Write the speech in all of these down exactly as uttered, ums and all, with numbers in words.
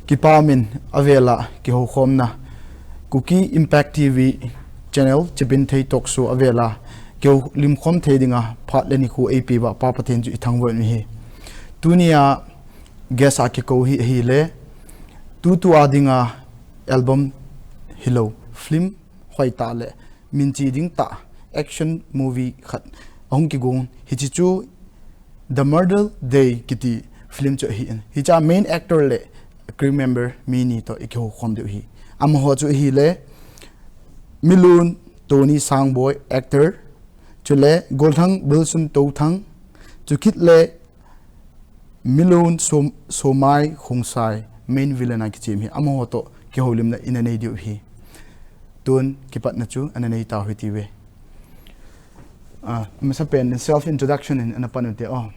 Kipa min avela kihoukhomna Kuki Impact T V channel Chipinthei Talk Show avela kihoulimkhom thei dinga phat le nikho eipeuva Pa Pathen chu ithangvah in uhi. Tunia guest a kikou hi ahile tutua dinga album hilou film hoitah le minche ding tah action movie khat ahung kigong, hiche chu The Murder Day kiti film chu ahin. Hichea main actor le crew member mi ni toh ikihoukhom diu ahi. Amaho chu ahile Milun Tony Sangboi, actor, chule Golhang Wilson Touthang, chukit le Milun Som-, Somai Khongsai, main villain a kichem hi, amaho toh kihoulimna ina nei diu ahi. Tun kipatna chu ana nei tau hite ve. Ah, amasapen in self introduction in ana pan ute o.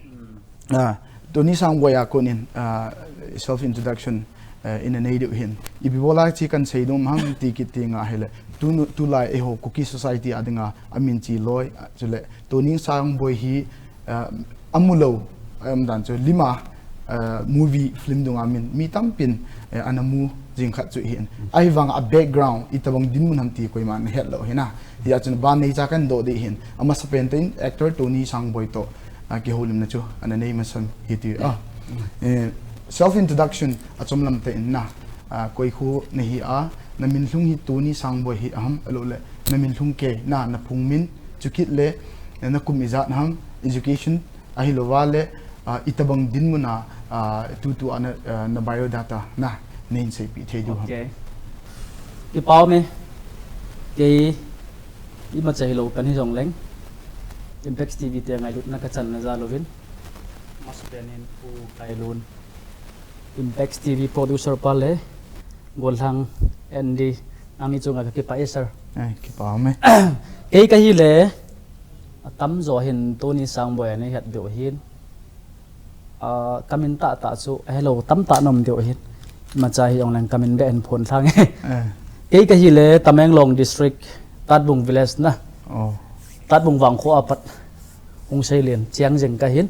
Ah, Tony Sangboi a kon in, ah, self introduction, eh, ina nei diu hin. Ipi bola hiche kahin seinom ham ti kit tenga ahile, tu, tulai eiho Kuki society a dinga aminche loi, ah, chule Tony Sangboi hi, ah, amulou, ah, umdan chu lima, ah, movie film dunga min mi tampin, eh, ana mu jing khat chu ahin. Ahivanga a background itobang dinmun ham ti koima ana hetlou ahin a. Hijeh chun ban neicha kahin doh ding ahin. Amasapen tah in actor Tony Sangboi toh, ah, kihoulimna chu ana nei masang hite. Ah, eh, self introduction achom lam tah in na, ah, koi kho nahi a, namin lhung hi Tony Sangboi hi aham, ahilouleh namin lhung kei, na, naphung min, chukit le, eh, nakum ijat ham, education, ahilouva le, ah, itobang dinmun a, ah, tutua na, ah, na biodata na, nahin seipeh thei diu ham? Okay. Kipa ume, kei imacha hilou kahi jongleng, Impact T V te ngailutna kachanna jal uvin, amasapen in Pu Kailun, Impact T V producer pa le Golhang Andy, nangni chunga kakipah e sir. Eh, kipa ume. Kei kahile, atamjo hin Tony Sangboi a neihet diu ahin. Ah, kamin tahtah chu ahelou tamtah ana um diu ahin. Imacha hijongleng kamin beh hin phonlhang e. Eh. Kei kahile Tamenglong District, Tatbung Village na. Oh. Tatbung vangkho a pat hung seilen cheng jeng kahin.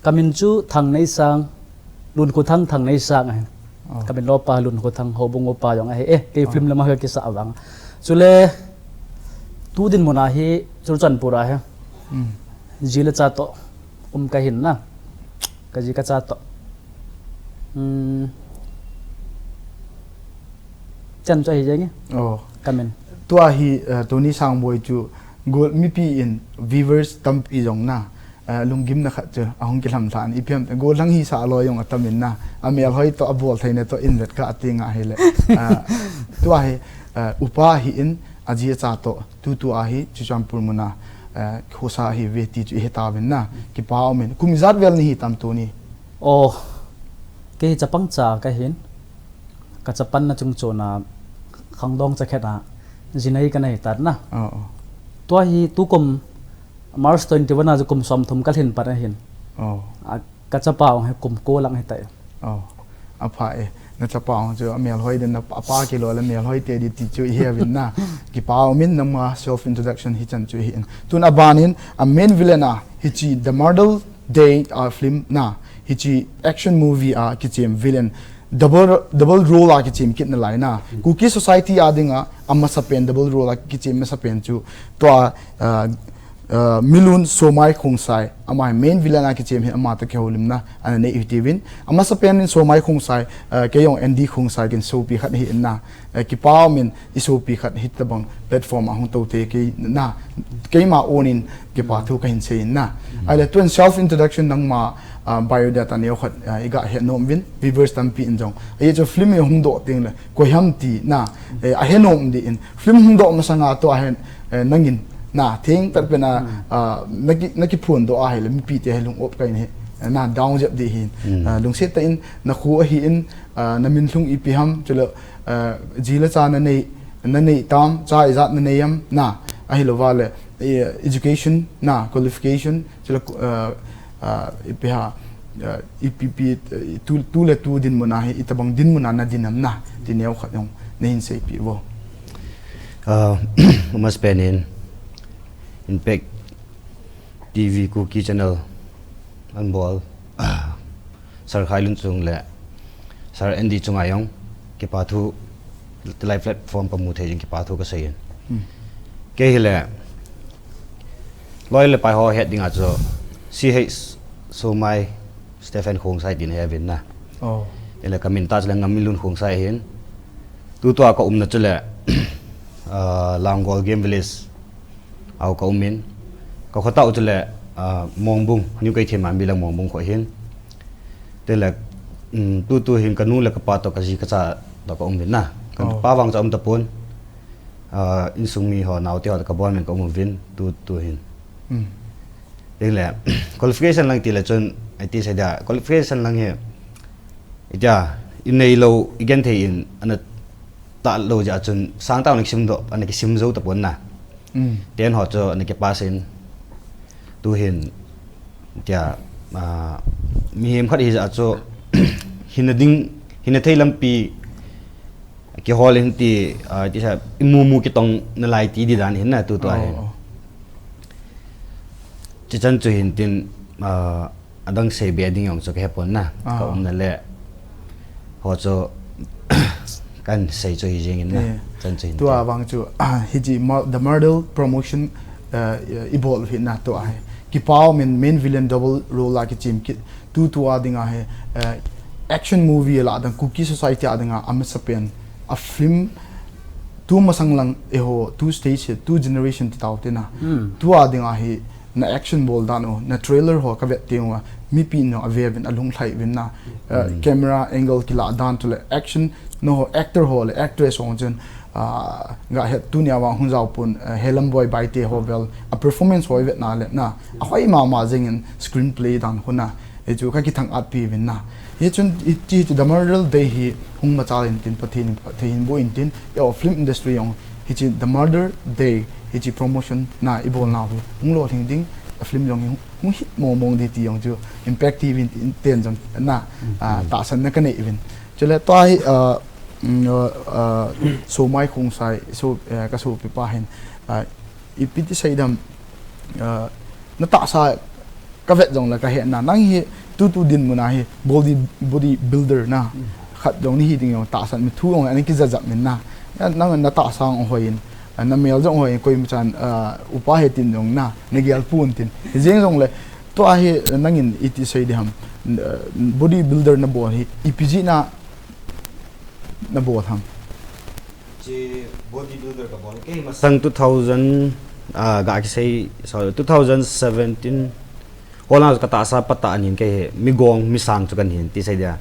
Kamin chu Thangneisang, Lunkhothang Thangneisang ahin. Oh. Kamin lopa Lunkhothang, houbung upa jong ahi e, kei film lama kakisah vang. Chule, tu dinmun a hi Churachandpur a hi. Hmm. Ji le cha toh um kahin na. Kaji kacha toh. Hmm. Chan chu ahi jeng e. Oh. Kamin. Tua hi, eh, Tony Sangboi chu gol mipi in viewers tampi jong na, eh, lunggimna khat chu ahung kilhamlhan, ipi ham, gollhang hisah loi jong atamin na, amelhoi toh abol theina toh in vet kah a tenga ahile. Eh, tua hi, eh, upa ahin, aji acha toh, tutua hi Churachandpur muna, eh, khosa ahiuve ti chu ihetauvin na, kipa umin. Kum ijat vel nahi tam Tony? Oh, kei chapang cha kahin, kachapanna chungchon a khangdong chakhet a jinei kanei tan na. Oh, oh. Tua hi tukum March twenty-one a chu kum somthum kalhin pan ahin. Oh. A, kachapa jong hi kum ko lang ahitai. Oh. Apha e, nachapa jong chu amelhoi den na, apa kilo le melhoi tei ding ti chu iheuvin na. Kipa umin, nangma self introduction hichan chu ihin. Tun abanin a main villain a hiche The Murder Day a film na, hiche action movie a kichem villain, double, double role a kichem kit nalai na. Kuki society a dinga amasapen double role a kichem masapen chu tua, ah, ah, Milun Somai Khongsai, ama hi main villain a kichem hi, ama toh kihoulimna ana nei uhite uvin. Amasapen in Somai Khongsai, ah, kei jong Andy Khongsai kin sopi khat ahin na. Eh, kipa umin, isopi khat hitobang platform a hung tou thei kei na, keima onin kipa thu kahin sei in na. Ahile tun self introduction, nangma, ah, biodata neo khat, ah, iga henom uvin, viewers tampi in jong. Ajeh chu film ihung doh tengle, koi ham ti na, eh, ahenom ding in. Film hung doh masanga tua hin, eh, nangin na, thengtah pen a, ah, naki, nakiphondoh ahile, mipite hi lung-op kahin hi, eh, na down jep ding ahin. Ah, lungset tah in, nakho ahin, ah, namin lhung ipi ham, chule, ah, ji le cha nanei, nanei tam, cha ijat nanei am, na, ahilouva le, eh, education, na, qualification, chule, ah, ah, ipi ham, ah, ipi pi, eh, tu, tu le tu dinmun a hi, itobang dinmun a nadin am na, ti neo khat jong nahin seipeh uvo. Ah, amasapen in, Impact T V Kuki Channel, anbol, ah, Sir Khailun chung le Sir Andy chunga jong kipa thu, tulai platform pa mu thei jong kipa thu kasei in. Hmm. Kei hile, loi le pai ho het dinga chu C H Somai Stephen Khongsai tin he vin na. Oh. Ile kamin ta chule Ngamminlun Khongsai hin. Tutua ka umna chule, ah, Langol Game Village. Au ka umin. Ka khotau chule, ah, Mongbung, New Keithelmanbi lang Mongbung kho hin. Tele, um, tutu hin kanu le kapa to kaji kacha to ka umin na. Ka pa vang cha um tapon. Ah, insung mi ho, naote ho, kabon men ka um uvin, tutu hin. Hmm. Tele, qualification lang tile chun, iti sei dia, qualification lang hi, itia, inei lou, igenthei in, ana ta lou jeh chun, sangtah ana kisim doh, ana kisim jou tapon na. Hmm. Ten ho chu, ana kipass in, tu hin, tia, ah, mihem khat hijeh chun, hina ding, hina thei lampi, kihol in ti, ah, ti sa, imu mu kitong nalai ti di dan hin na tutua hin. Oh. Chichan chu hin tin, ah, adang sei be ding jong chu kahe pon na. Ah. Ka umna le. Ho chu kan sei chu hi jing in na. Eh. Chan chu hin tin. Tua vang chu, ah, hiji ma-, The Murder Promotion, ah, ibol hi na tua hi. Kipa umin main villain double role a kichim kit. Tutua dinga hi, eh, action movie lah dang Kuki society a dinga amasapen a film tu masang lang eiho, tu stage hi, tu generation ti tau te na. Hmm. Tua dinga hi na action bol dan u, na trailer ho kavet teng uva, mipi in jong ave uvin alung lhai uvin na. Eh, hmm. Camera angle kila dan chule action, no ho actor ho le actress ho chun, ah, ga het tunia vang hung jao pon, eh, Helam Boi Baite ho vel, a performance ho ivet na le na, ahoi mama jing in screenplay dan ho na, hichu ka kithang at pi uvin na. Hichun, hichi, hichi The Murder Day hi hung machal in tin, Pathen, Pathen bu in tin, eiho film industry jong, hichi The Murder Day, hichi promotion na ibol nau hi, hung lolhing ding, a film jong hi hung, hung hit mong mong di ti jong chu, Impact T V in tin, ten jong na, hmm, ah, tahsan na kanei uvin. Chule tua hi, ah, mm, ah, ah, Somai Khongsai, so, eh, ka sopi pa hin, ah, ipi ti sei dem, ah, na tahsa kavet jong le kahe na, nang hi tutu dinmun a hi body, body builder na. Hmm. Khat jong nahi ding jong tahsan mi thu jong ana kijajap min na. Ya, nang na tahsa jong hoi in, ah, na mel jong hoi in, koima chan, ah, upa he tin jong na, na gel pon tin. Hijeng jong le, tua hi nangin iti sei di ham, ah, body builder na bol hi, ipi jeh a na bol ham. Chi bodybuilder ka bol. Kei masang two thousand, ah, ga kisei, sorry, two thousand seventeen. Holang ka tahsa patah ahin kei hi, mi gong, mi sang chu kahin ti sei dia.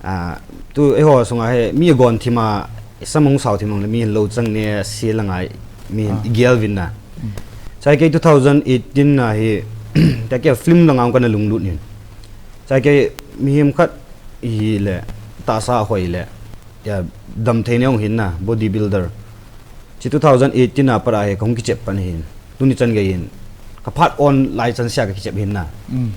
Ah, tu eiho sunga hi, mi gon thima, samung sao thimang le mi lou chang ne, si la ngai, mi, ah, igel vin na. Hmm. Chai kei two thousand eighteen na hi, ta kei film langa kana lunglut in. Chai kei mihem khat hi le, tahsa hoi le. Ya, damthei nei hung hin na, bodybuilder. Chi two thousand eighteen a pat a hi kahung kichep pan hin. Tuni chan gei hin. Ka phat on lai chan sia ka kichep hin na. Mm.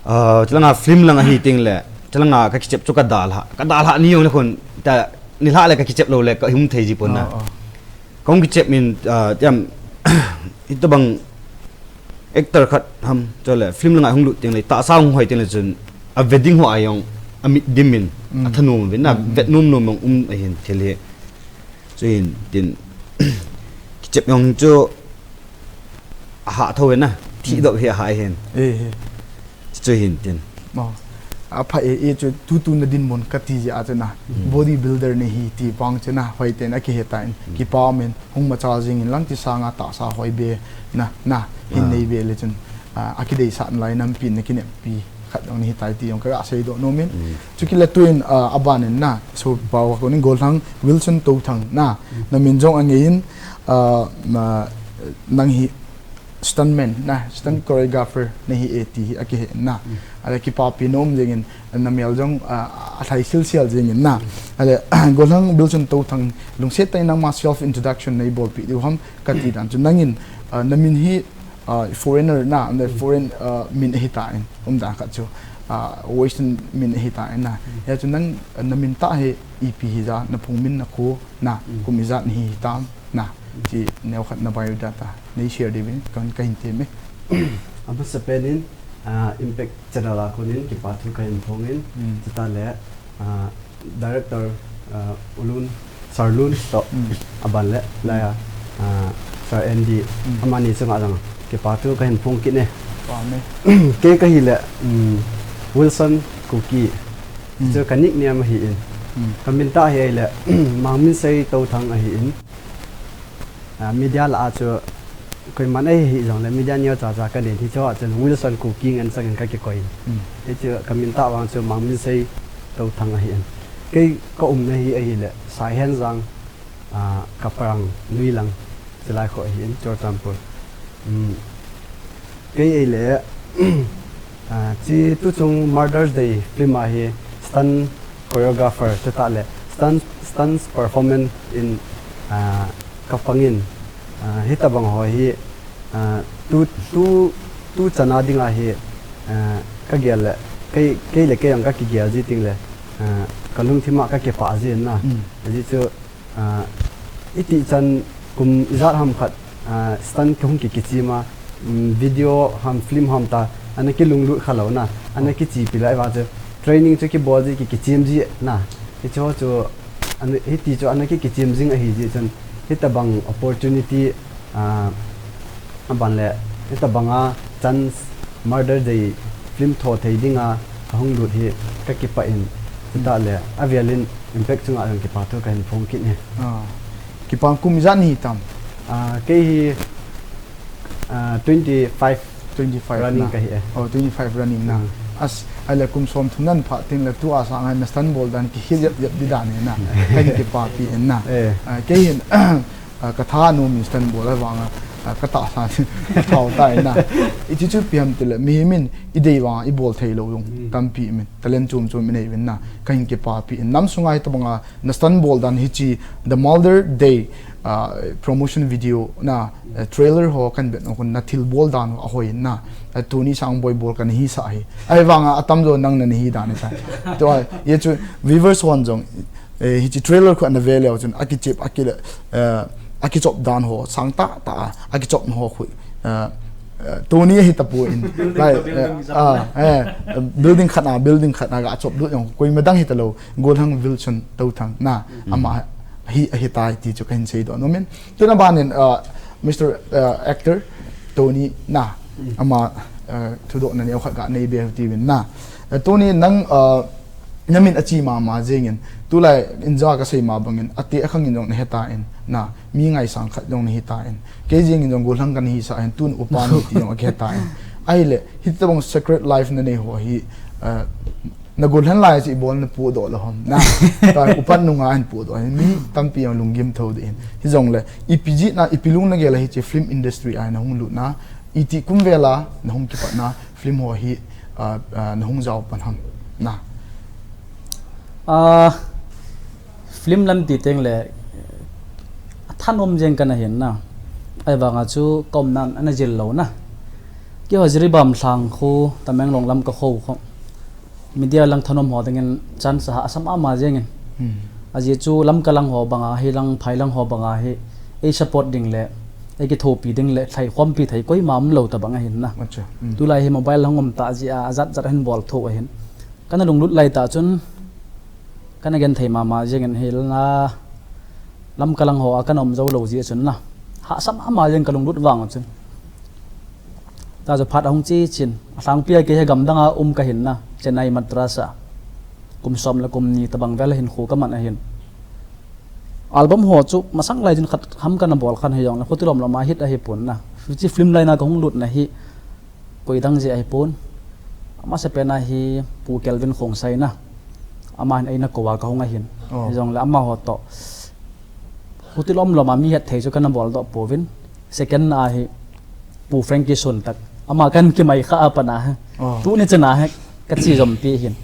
Ah, chulanga film lang ahi teng le. Chulanga ka kichep chu ka dalha. Ka dalha ni jong le khun. Ta, nilhah le ka kichep lou le ka hung thei ji pon na. Oh, oh. Kahung kichep min, ah, tiam, hitobang actor khat ham, chule film langa hung lut teng le, tahsa hung hoi teng le chun, a ve ding ho a jong, a mit dim in, mm, a thanom uvin, a, mm, vet nom nom jong um ahin thil hi. Chuin tin, kichep jong chu, a ha tho na, thi, mm, doh hi a ha hin. Eh, eh. Chu hin tin. Oh. Apha e, e chu tutu na dinmun kati jeh a chu na. Mm. Bodybuilder nahi ti vang chu na, hoiten akihe tan. Mm. Kipa min, hung machal jing in lang ti sanga tahsa hoi be na, na, hin, ah, nei be le chun. Ah, akideisah nalai nampi na kineppi khat jong nahi tai ti jong ka ga seidoh nom in. Mm. Chu kile tuin, ah, aban in na, so pau ko ning Golhang Wilson Touthang na. Mm. Na min jong angei in, ah, ma, nang hi stuntman na, stunt choreographer nahi e ti hi akihe na. Mm. Ale kipapi nom jeng in na mel jong, ah, a lhai sil sial jeng in na. Mm. Ale Golhang Wilson Touthang lungset tah in nangma self introduction nei bolpi diu ham kati dan chu nangin, ah, na min hi, ah, foreigner na, na, mm, foreign, ah, min ahi tan, um dan khat chu, ah, western min ahi tan na. Mm. Hia chu nang, ah, na min tah hi ipi hija, na phung min na kho na, mm, kum ijat nahi hitam. Na, chi neo khat na biodata, nei share diuvin, kan kahin tem e. Amasapen in, ah, Impact Channel a konin, kipa thu kahin phong in, mm, chuta le, Ah, director, ah, Ulun, Sir Lun toh, aban le, laiya, ah, Sir Andy, amani chunga jong kipa thu kahin phong kit e. Kei kahile, um, Wilson Kuki, chu ka nickname ahin. Ka min tah hi ahile, Mangminsei Touthang ahin. Ah, media lah a chu koiman ahi jongle media neo chacha ka nei hi chu a chun Wilson Kuki ngen changin ka kikoi. Hichu ka min tah vang chu Mangminsei Touthang ahin. Kei ka umna hi ahile Saihenjang, ah, Kaprang Nuilang chilai kho ahin Churachandpur. Um, Kei ahile, ah, chi tuchung Mother's Day film a hi stunt choreographer chutah le stunt, stunts performance in, ah, ka pangin, ah, hitabang ho hi, ah, tu, tu, tu chana dinga hi, ah, ka gel le, kei, kei le kei ang ka kigel ji ting le, ah, ka lungthim a ka kipah ji na. Ajeh chu, Ah, iti chan kum ijat ham khat, ah, stunt kihung ki kichim a, um, video ham, film ham ta, ana kilunglut kha lou na, ana kichipi lai va chu, training chu kibol ji ki kichim ji na. Hichu chu, ana, hiti chu ana ki kichim jing ahi ji chun, hitabang opportunity, ah, Aban le, hitabanga chance Mother's Day film tho thei dinga ahung lut hi ka kipah in, chutah le, avelin Impact chunga jong kipa thu kahin phong kit e. Ah. Kipa kum ijat nahi tam? Ah, kei hi, ah, twenty five running na. Kahi e. Oh, twenty five running na. Hmm. As, ahile kum som thum nan pha ting le tua sang a na stunt bol dan kihe jep jep di dan e na. Kahin kipapi in na. Eh. Ah, kei hin, Ah, ka tha nom in stunt bol a vanga, ah, ka tahsa thao ta in na. Iti chu ipi ham tile, mihem in idei vanga ibol thei lou jong tampi um in, talent chom chom inei uvin na. Kahin kipapi in, nam sunga hitabanga na stunt bol dan hichi, The Mother's Day, ah, promotion video na, eh, trailer ho kahin vet nung khun na thil bol dan ho ahoi in na. Eh, tuni sang boi bol kana hisah hi. Ahivanga atamjo nang nahi dan ahi tai. Tua, hichu viewers hon jong, Eh, hichi trailer khu ana ve leu chun, akichep, akile, eh, akichop dan ho, sang tah tah a, akichop ho khu, eh, eh, tuni hi tapon, building like, to building eh, jat ah, na. Eh, building khat na, building khat na ga chop lut jong, koima dang hita lou, Golhang Wilson Touthang na, ama hi, ahitai ti chu kahin seidoh nom in. Tuna banin, eh, Mister, eh, Actor Tony na, ama, eh, thudohna neo khat ga nei be ti uvin na. Eh, Tony nang, eh, Na min achi mama jengin, tulai inja kasei ma bangin, ati akhang in jong nahe tan, na, mi ngaisang khat jong nahi tan. Kei jengin jong gollhang kana hisah in, tun upa nahi ti jong akihe tan. Ahile, hitabang secret life nanei ho hi, ah, na gollhang lai chu ibol napohdoh lou ham, na, ta upa nunga hin pohdoh hin, mi tampi jong lunggim tho ding. Hijongle, ipi jeh a, ipi lung nagel a hiche film industry a nahung lut na, iti kum vel a, nahung kipat na, film ho hi, ah, ah, nahung jao pan ham, na. Ah, film lam ti teng le, athanom jeng kana hin na. Ahivanga chu ka umna ana jil lou na. Keiho Jiribam lhang khu, Tamenglong lam ka khou khu. Media lang thanom ho dingin chance ahahsa mama jengin. Hmm. Ajeh chu Lamka lang ho banga hi, lang phai lang ho banga hi, ei support ding le, ei kithopi ding le, lhaikhompi thei koima umlou tabang ahin na. Acha. Hmm. Tulai hi mobile lang um ta jeh a, ajat jat hin bol tho ahin. Kana lunglut lai tah chun, kana genthei mama jengin hi la, Lamka lang ho a kana um jou lou jeh chun na. Hahsa mama jeng ka lunglut vang chun. Tachu phat ahung che chin. Alhangpi a kei hi gamdang a um kahin na. Chennai, Madras a. Kum som le kum ni tabang vel a hinkho kaman ahin. Album ho chu masang lai chun khat ham kana bol khan hijongle, khuti lom lom a hit ahipon na. Hiche film line a kahung lutna hi koidang jeh ahipon. Amasapen a hi Pu Kelvin Khongsai na. Ama hin eina kou a kahung ahin. Oh. Hijongle amaho toh. Khuti lom lom a mi hetthei chu kana boldoh pouvin. Second na hi Pu Frankie Suntak. Ama kahin kimai kha a pat na hi. Oh. Tuni chan a hi kache jompi hin.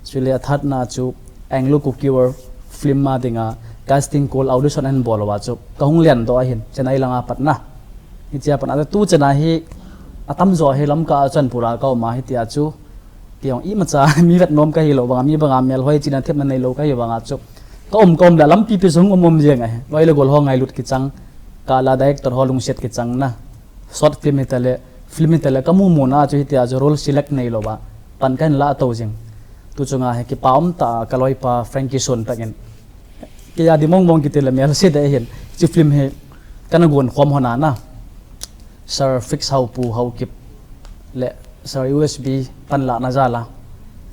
Chule athat na chu Anglo Kuki War film a dinga casting call audition ahin bol uva chu kahung lendoh ahin. Chennai lang a pat na. Hiche a pat na tu chan a hi atamjo hi Lamka a Churachandpur a ka um a hitia chu. Kei jong imacha mi vetnom kahi lou vanga, mi banga melhoi china thepna neilou kahi vanga chu. Ka um, ka um le lampi pi sung um um jeng ahi. Loi le gol ho ngailut kichang, ka la director ho lungset kichang na. Short film hitale, film hitale, ka mu mu na chu hitia chu role select neilou va. Pan kahin la tou jeng. Tu chunga hi kipa um ta a ka loipa Frankie Suantak in. Kei a di mong mong kiti le mel se de hin. Chi film hi kana gon khom hona na. Sir Fix Haupu Haokip le Sir U S B panla na jala.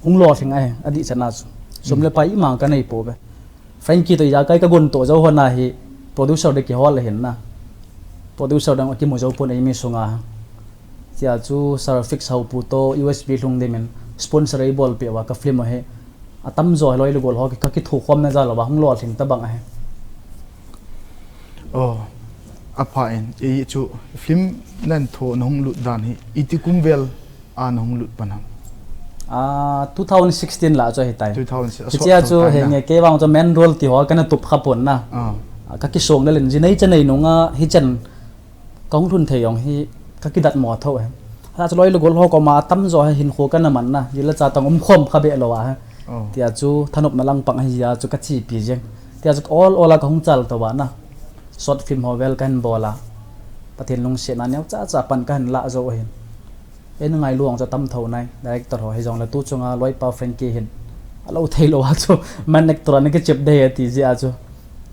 Hung lo thing ai, a di chana chu. Sum le pai ima ka nei po be. Frankie to ya kai ka gon to jo hona hi producer de ki hol hin na. Producer dang ki mu jo pon ei mi sunga. Tia chu Sir Fix Haupu to U S B lhung dimin sponsor ei bol pe wa ka film hi. A tam jo loi le gol ho ki ka ki thu khom na jalo ba hung lo thing ta bang ahi. Oh, a pha in, ei chu film nan tho na hung lut dan hi, iti kum vel a na hung lut pan ham. Ah, two thousand sixteen la chu hi tai. Two thousand six, Kichia chu he nge ke wang chu main role ti ho kana tup kha pon na. Ah. Ah, ka ki song le len ji nei cha nei nunga hi chan ka hung lhun thei jong hi ka ki dat mo tho he. Ha chu loi le gol ho ko ma tam jo he hin kho kana man na. Ji la cha tang um khom kha be lo a he. Oh. Tia chu thanop na lang pang hi ya chu ka chi pi jeng. Tia chu all all a ka hung chal to wa na. Short film ho vel ka hin bol a. Pathen lungsetna neo cha cha pan ka hin la jo hin. Ei na ngai luang chu tam tho nai, director ho hi jong le tu chunga loipa Frankie hin. A lo thei lo a chu, man actor a na ki chep de ti ji a chu.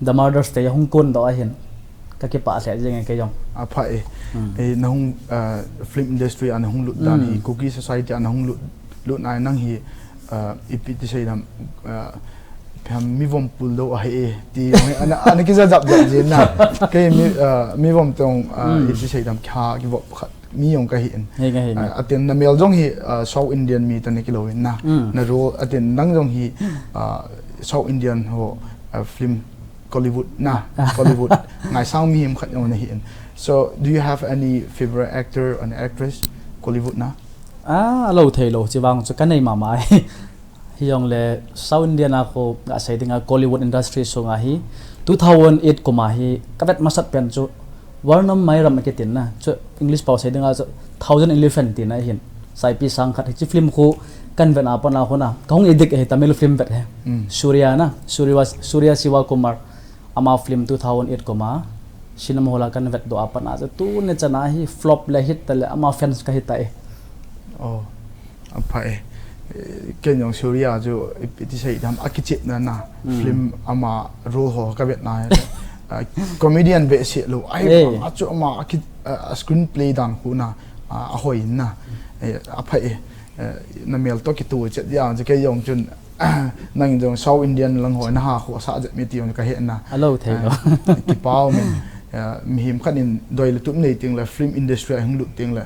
The Murders te hung kon do a hin. Ka ki pa se jeng ke jong. A pha e. Hmm. E na hung uh, film industry a na hung lut dan hi, hmm. Kuki society a na hung lut, lut nai nang hi uh, ipi ti sei dam uh, pham mi vom pul do a he e ti ana ana ki za jap jap jin na. Ke mi uh, mi vom tong uh, hmm. Ipi sei dam kha ki vom khat mi jong ka hi in. He ka hi in. Ah, atin na mel jong hi, ah, South Indian mi tani kilo in na. Mm. Na role atin nang jong hi, ah, South Indian ho, ah, film Kollywood na. Kollywood. Ngai sang mi him khat jong na hi in. So, do you have any favorite actor and actress Kollywood na? Ah, a lo thei lo, chi vang chu ka nei mama. Hi jong le South Indian a khu a sei dinga Kollywood industry sunga hi two thousand eight kuma hi ka vet masat pen chu Varnam Mairam a kitin na chu English pau sei dinga chu Thousand Elephant tina hin saipi sang khat hi chi film khu kan vet a pana khu na ka hung edik hi Tamil film vet he. Mm. Surya na Surya Surya Siva Kumar ama film two thousand eight kuma cinema hall a kan vet do a pana chu tu ne chana hi flop le hit ta le ama fans ka hi ta e. Oh. A pha e. Ken jong Surya chu iti sei dam a kichep na na film ama role ho ka vet na. Comedian ve se lo ai a chu ama a screenplay dan khu na a hoi na. A pha e. Na mel to kitu chet dia chu ke jong chun nang jong South Indian lang ho na ha khu sa jet mi ti jong ka he na. A lo thei lo. Kipau min. Mihim khat in doi le tup nei ting le film industry a hung lut ting le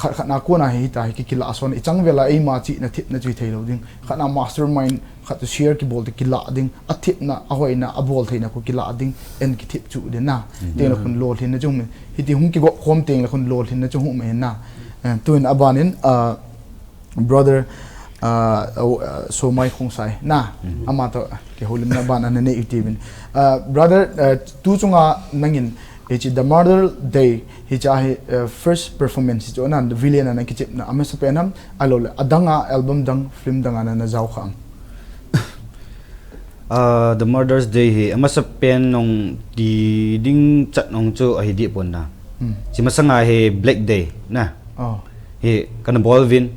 khat khat na kona hi ta hi ki kila son i chang vela eima chi na thip na chui thei lo ding khat na mastermind khat tu share ki bol te kila ding a thip na a hoi na a bol thei na ko kila ding en ki thip chu de na te na khun lo thin na chung hi ti hung ki go khom teng la khun lo thin na chung hu me na tu in a ban in brother so mai khong sai na ama to ke holim na ban na nei ti bin brother tu chunga nangin Hichi The Murder Day hicha hi uh, first performance hichu na villain ana kichep na amasa penam alole adanga album dang film dang ana na jao khang. Uh, the Murder's Day hi amasa pen nong ti ding chat nong chu ahi di pon na. Hmm. Si masanga hi Black Day na. Oh. Hi kana bol vin.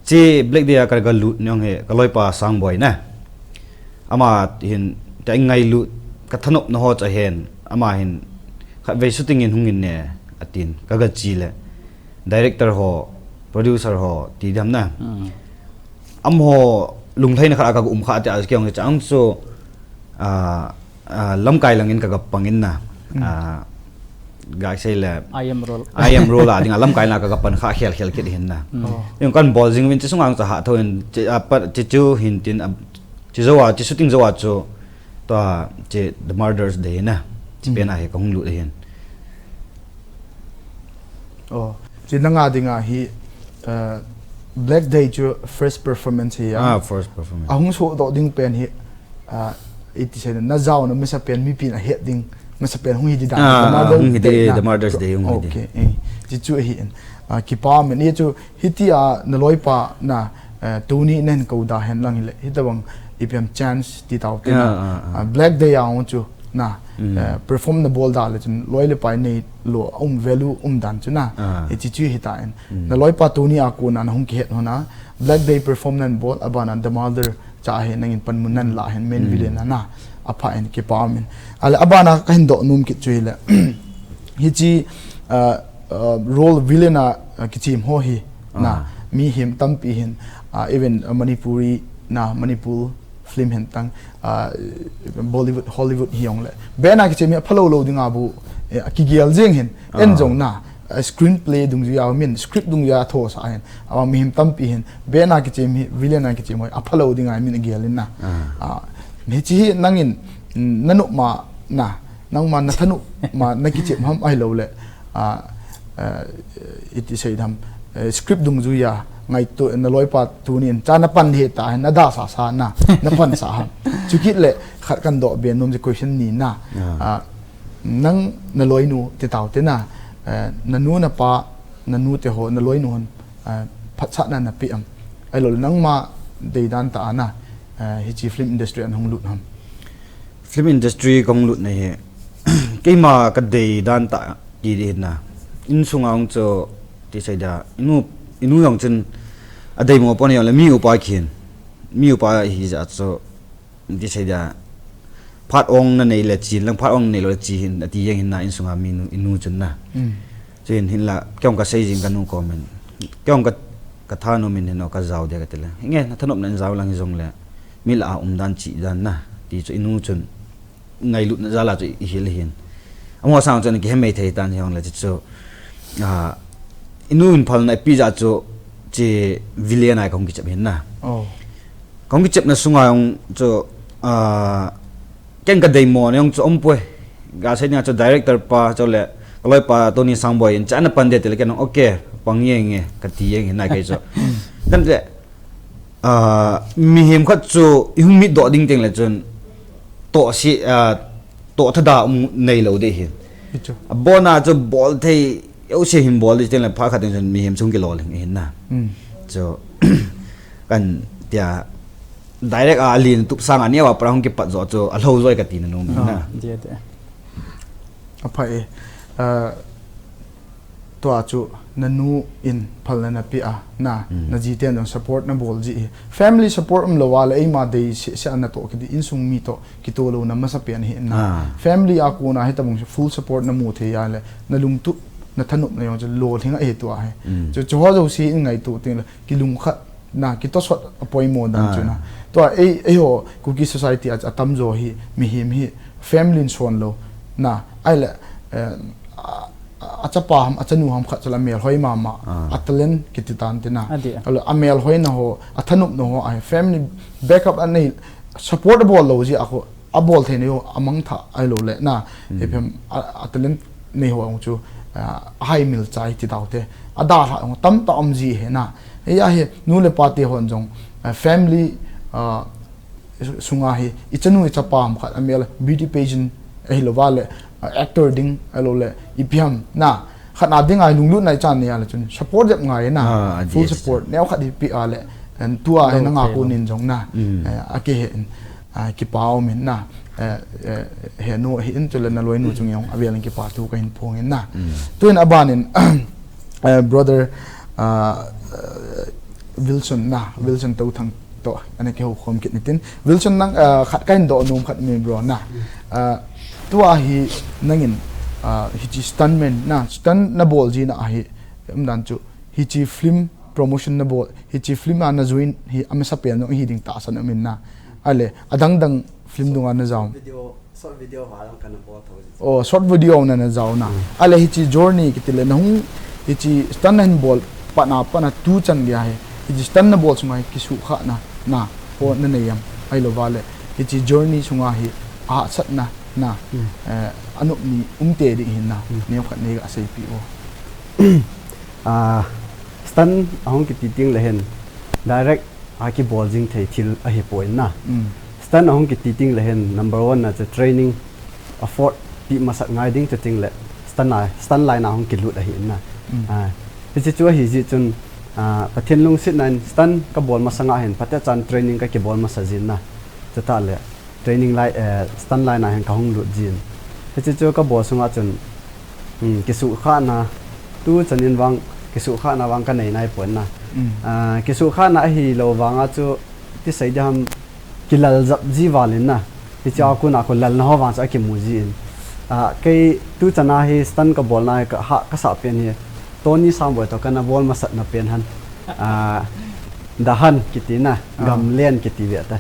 Si Black Day a ka ga lut nong hi ka loipa sang boy na. Ama hin ta ngai lut ka thanop na ho cha hen. Ama hin khatvei shooting in hung in ne atin ka ga chi le director ho producer ho ti dam na. Hmm. Am ho lunglhai na kha ka um kha te a kiong chang so a lamkai lang in ka ga pang in na. Hmm. A ga sei le I am role. I am role a ding a lamkai na ka ga pan kha khel khel kit hin na. Hmm. Oh. Yung kan bol jing win chi sungang cha ha tho in chi chu hin tin chi zo a chi shooting zo a chu to a chi the murders day na. Chi pen a he ka hung lut hin. Oh, chi nanga dinga hi uh, Black Day chu first performance hi ya. Ah, first performance. Ahung so do ding pen hi uh, iti se na jao na mesa pen mi pin a het ding mesa pen hung hi di da. Ah, hung hi di the murders day hung hi di. Okay. Eh, chi chu hi in. Uh, kipa men ni chu hiti a na loipa na uh, tuni nen ko da hen lang hi le. Hitabang ipiam chance ti tau te na. Uh, Black Day a hung chu na. Mm. Eh, perform nabol da le chun loi le pai neilou a um value um dan chu na. Ah. Hichi chu hitan. Mm. Naloipa tuni a kona nahung kihet hon a Black Day perform nabol, abana The Mother cha hi nangin panmun nalah hen main villain a na. Apha in kipa umin. Ale abana kahin doh nom kit chu hile. Hichi, uh, uh, role villain a, uh, kichem ho hi na. Ah. Mihem tampi hin, uh, even, uh, Manipuri na, Manipur film hen tang, ah, Bollywood, Hollywood hi jong le. Bena kichem hi aphalou lou dinga bu, eh, kigel jeng hin. En jong na, ah, screenplay dungjuia min, script dungjuia thosah hin. Awa mihem tampi hin, bena kichem hi, villain a kichem hi aphalou dinga min gel in na. Ah. Ah, hichi hi nangin, mm, nanop ma na, nangma nathanop ma nakichem ham ahilou le. Ah, ah, iti sei dam, eh, script dungjuia ngaito naloipa tunin cha napan hita, nadasah sa na, napan sa ham. Chukit le khat kahin doh be nom ji question ni na. Ah. Ah, nang naloinu ti tau te na, eh, nanu napa, nanu te ho, naloinu hon, eh, phatsahna nape am. Ahilou le nangma deidan tah a na, eh, hichi film industry a nahung lut ham. Film industry kahung lutna hi, keima kadeidan tah kiti hin na. Insunga hung chu, ti sei da, inu, inu jong chun adeimo pon jong le mi upa khin. Mi upa hijeh chu, ti sei da, phat ong nanei le chi, lang phat ong nanei lou le chi hin, ati jeng hin na insunga mi nu, inu chun na. Mm. Chuin hinla, kei jong kasei jing kanu komin. Kei jong ka, kathanom in hin o kajao dia kati le. Nge, nathanop nan jao lang hijong le. Mi lah a umdan chidan na. Ti chu inu chun. Ngailutna jal a chu ihil hin. Amaho sang chun kihe mei thei tan hijongle chu chu. Ah, inu in phalna ipi jeh chu chi villain a kahung kichep hin na. Oh. Kahung kichepna sunga jong chu, ah, ken kadeimo na jong chu umpoi. Kasei nia chu director pa chu le kaloipa Tony Sangboi in cha napan de tile ken jong okay, pang jeng e, kati jeng hin na kei chu. Kan le Ah, mihem khat chu ihung mitdoh ding teng le chun toh si, ah, toh thada um neilou ding ahi. Hichu. Abona chu bol thei, jouse hin bol ding teng le phat khat teng chun mihem chung kilolhing ahin na. Hmm. Chu, kan tia direct a alen tup sanga neo a para hung kipat jo chu alhou joi kati nanom ahin na. Ah, dia dia. Aphai, ah, Tua chu nanu in phalna nape a, na, hmm, naji ten jong support nabol ji hi. Family support umlou a le eima dei seh seh a natoh kiti insung mi toh kitoh louna masapen ahi na. Ah. Family a kona hitabang full support namu thei a le nalungtup nathanopna jong chu lolhing ahi tua hi. Hmm. Chu, chu ho jouse in ngaito teng le kilungkhat na, kitosot apoimo dan chu na. Ah. Tua ei, eiho Kuki society a, atamjo hi mihem hi family in sonlou na. Ahile, eh, a, a, achapa ham, achanu ham khat chu la melhoi mama, ah, a talent kiti tan tina. Adi. Ahile, amelhoina ho, athanopna ho, a family backup anei, support abol lou jeh a khu, abol theina ho, amangthah ahilou le, na, hmm, ipi ham, a, a talent nei ho jong chu, ah, ahaimil chai ti tau te. Adalhah jong tamtah um ji ahi na. Hia hi, nu le pa te hon jong, ah, family, ah, sunga hi, ichanu ichapa ham khat amel beauty pageant ahilou va le, ah, actor ding ahilou le, ipi ham na, khat na dinga lunglut na ichan nei a le chun support jep ngai na, ah, full support, neo khat hi pe a le, and tua hi nanga konin jong na, mm, eh, akihe in, ah, kipa um in na, eh, eh, henu hi in chule naloinu chung jong avel in kipa thu kahin phong in na. Mm. Tuin aban in, eh, brother, ah, eh, Wilson na, Wilson Touthang toh, ana kihou khom kit nitin. Wilson nang, ah, khat kahin doh nom khat mi bro na. Ah, tua hi nangin, ah, hichi stuntman na, stunt nabol jina ahi, umdan chu, hichi film promotion nabol, hichi film a najoin hi amasapen jong hi ding tahsan um in na. Ahile, adang dang film dunga najao. Video, short video ho jong kana bol tho ji. Oh, short video na najao na. Hmm. Ahile hichi journey kiti le nahung hichi stunt nahin bol pat na, pat na tuchan gei a hi. Hichi stunt nabol sunga hi kisuhkhahna, na, ho nanei am. Ahilou va le. Hichi journey sunga hi ahahsatna, na. Hmm. Eh, anop ni umte ding ahi na. Hmm. Neokhat nei ga seipeh o. Ah, stunt ahung kiti teng le hin direct a kibol jing thei thil ahipoi na. Mm. Stunt ahung kiti teng le hin number one na chu training afford pi masat ngai ding chu teng le stunt a, stunt line a hung kilut ahi na. Mm. Ah, hichi chu ahi jeh chun, ah, Pathen lungsetna in stunt kabol masanga hin phatechan training kakibol masa jin na. Chutah le training line, eh, stunt line a hin kahung lut jin. Hiche chu kabol sunga chun, um, kisuhkhahna, tuchan in vang, kisuhkhahna vang kanei naipon na. Um. Ah, kisuhkhahna ahilou vanga chu, tisei diham, kilaljap ji val in na. Hiche a kona khu lalna ho vang chu akimu ji in. Ah, kei tuchan a hi stunt kabolna hi ka, ha, kasah pen hi. Tony Sangboi toh kana bol masatna pen han. Ah, The Hunt kiti na, ah, Gamlen kiti ve ta.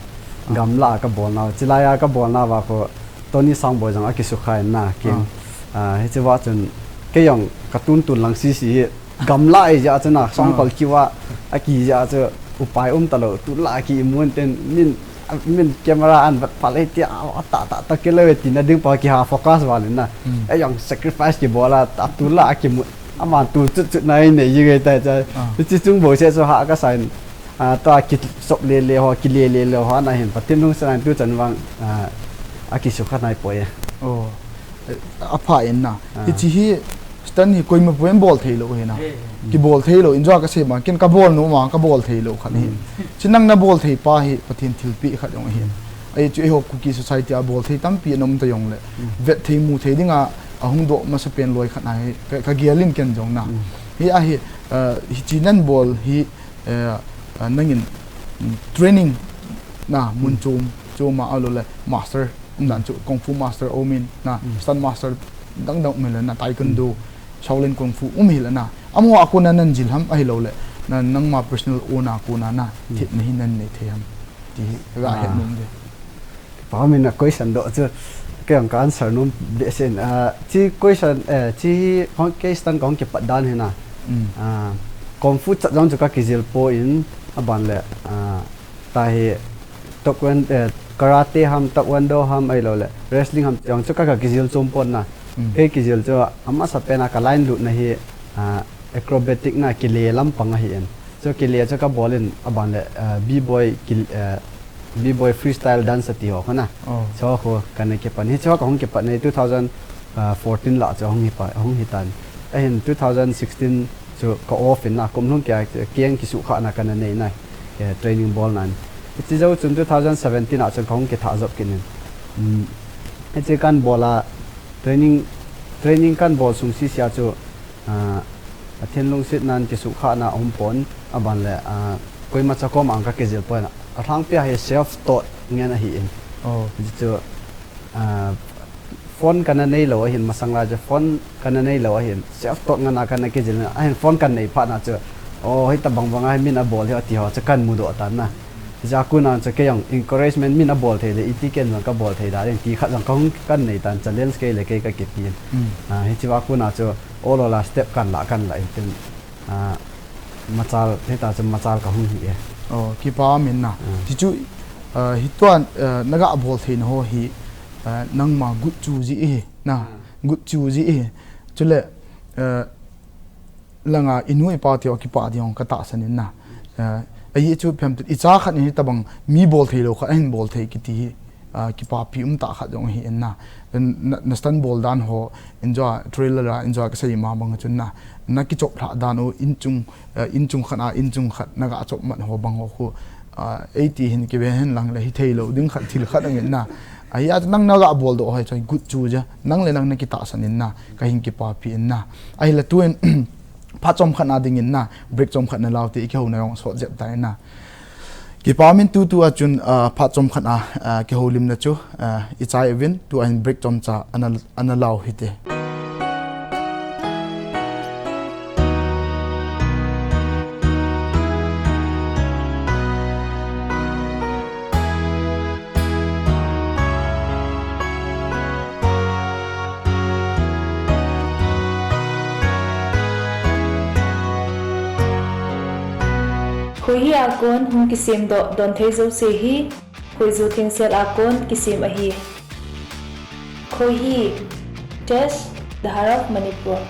Ah. Gamla a kabolna, chilai a kabolna va khu Tony Sangboi jong akisukha in na, kin. Ah. Ah, hiche va chun, kei jong katun tun lang sisi hi. Gamla ahi jeh a chu na, songkol kiu a, aki jeh a chu, upai um talou, tulai a ki imu in tin, min, min camera an vet pha le tia, a, ta, ta, ta, kilou e tina ding pa kiha focus val in na. Hmm. Ei jong sacrifice kibol a, ta, tulai a kimu, aman tu chut chut na inei ji ngai tai cha. Ah. Hiche chung bou se chu ha kasa in, a, ta kisop le le ho, kile le le ho, ana hin, Pathen lungset a in tuchan vang, a, akisukha naipoi e. Oh. Apha in na. Ah. Hiche hi stunt hi koima puen bol thei lou hi na. Eh. Kibol thei lou, injo kasei ma, ken kabol nom a, kabol thei lou khat hi. Hmm. Chu nang nabol thei pa hi Pathen thilpeh khat jong ahi. Ahi chu eiho Kuki society a bol thei tampi ana um ta jong le. Hmm. Vet thei mu thei dinga ahung doh masa pen loi khat ahi. Ka, kagel in ken jong na. Hmm. Hi ahi, eh, hiche nabol hi, eh, eh, nangin, mm, training na mun, hmm, chom, chom a ahilou le master, um dan chu kung fu master um in na, hmm, stunt master dang dang um in le na, taekwondo, hmm, Shaolin kung fu um in le na. Amaho a kona nan jil ham ahilou le, na nangma personal own a kona na, hmm, thepna hi nan nei thei ham. Ti hi, ka, ah, het nom de. Kipa min a question doh chu, kei jong ka answer nom behseh in, ah, hiche question, eh, hiche hung, kei stunt kahung kipat dan hi na. Hmm. Ah, kung fu chat jong chu kakijil poi, aban le, ah, Tahi, taekwondo, eh, karate ham, taekwondo ham, ahilou le, wrestling ham, jong chu ka, kakijil chom pon na. Mm. Kei kijil chu, amasa pen a ka line lutna hi, ah, acrobatic na kile lampang ahi in. Chu kile chu kabol in, aban le, ah, B-boy, kil-, eh, B-boy freestyle dance ati ho khu na. Oh. Chu khu kana kipan. Hichu kahung kipan hi two thousand fourteen lah chu ahung hi pa, ahung hi tan. Ahin two thousand sixteen chu ka off in na, kum lhung kei a, kei jong kisuhkhahna kana nei na, kei training bol nan. Hiche jou chun two thousand seventeen a chun kahung kithah jop kit in. Um, hiche kana bol a, training, training kana bol sung sisi a chu, ah, Pathen lungset nan kisuhkhahna um pon, aban le, ah, koima cha koma kakijil pon a. Alhangpi a hi self taught ngen ahi in. Oh. Hichu, ah, phone kana nei lou ahin, masang lai chu phone kana nei lou ahin, self taught ngen a kana kijil na, ahin phone kana nei phat na chu, oh, hitabang bang a hi min abol hi ati ho chu kana mudoh tan na. Hiche a kon a chu kei jong encouragement min abol thei le, iti ken jong kabol thei da ding, ti khat jong kahung kana nei tan, challenge kei le kei kakipe in. Mm. Ah, hiche a kon a chu, ol ol a step kana la, kana la in tin. Ah, machal, hita chu machal kahung hi e. Oh, kipa min na. Ah. Ti chu, ah, hituan, ah, naga bol theina ho hi, ah, nangma gut chu ji hi, na, ah, gut chu ji hi. Chule, ah, langa inu ipa teu kipa ding ka tahsan in na. Ah, ahi chu phem tu, icha khat in hitabang mi bol thei lou khat, ahin bol thei kiti hi. Ah, kipapi um tah khat jong ahi in na. Na, na stunt bol dan ho, injo trailer a, injo kasei ma bang chun na. Na kichop lhah dan u, inchung, eh, inchung khat a, inchung khat, naga chop mat ho bang ho khu. Ah, eiti hin kive hen lang le, hithei lou ding khat, thil khat angin na. Ahi a, nang naga bol doh ho chu, gut chu ja. Nang le nang nakitahsan in na. Kahin kipapi in na. Ahile tun, phat chomkhat a dingin na, break chomkhat nalau te, i kihouna jong sot jep tai na. Kipa min tutu a chun, ah, phat chomkhat a, ah, kihoulimna chu, ah, ichai uvin, tua hin break chomcha ana, ana lau hite. Khohi a kon hung kisem doh don thei jouse hi, Khoiju Thengsel a kon kisem ahi. Khohi, Test, The Heart of Manipur.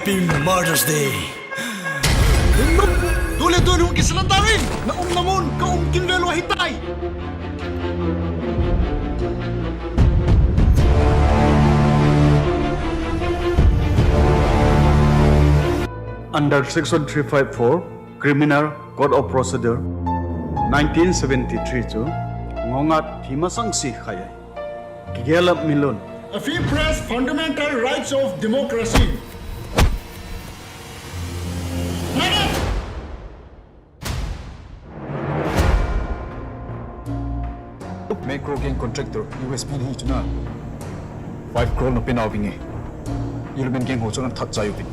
Happy Mother's Day. Tule tuni hung kisalan tauvin. Na umna mun ka um kit ve lou ahitai. Under Section three five four, Criminal Code of Procedure, nineteen seventy-three chu ngongat phi masang si khai. Kigelap milun. A free press, fundamental rights of democracy. Macro gang contractor, U S P ni chuna. Five crore na penau vinge. Eleven gang ho chuna that chai uvin.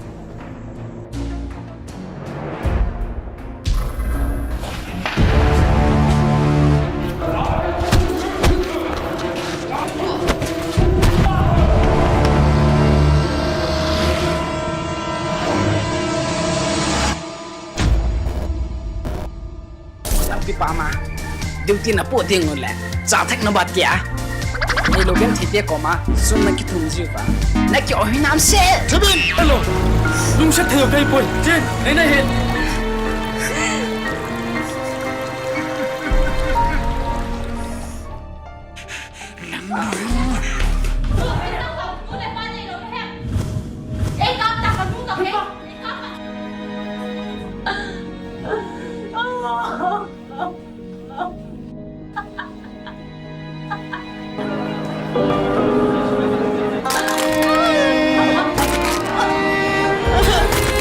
Tampi pa ma. Duty na po ding le. Cha thek na bat kia. Ni lo gen thi te ko ma. Sun na ki thum jiu pa. Na ki o hinam se. Chabin, hello. Lung sa thei kai poi. Chen, nei na he.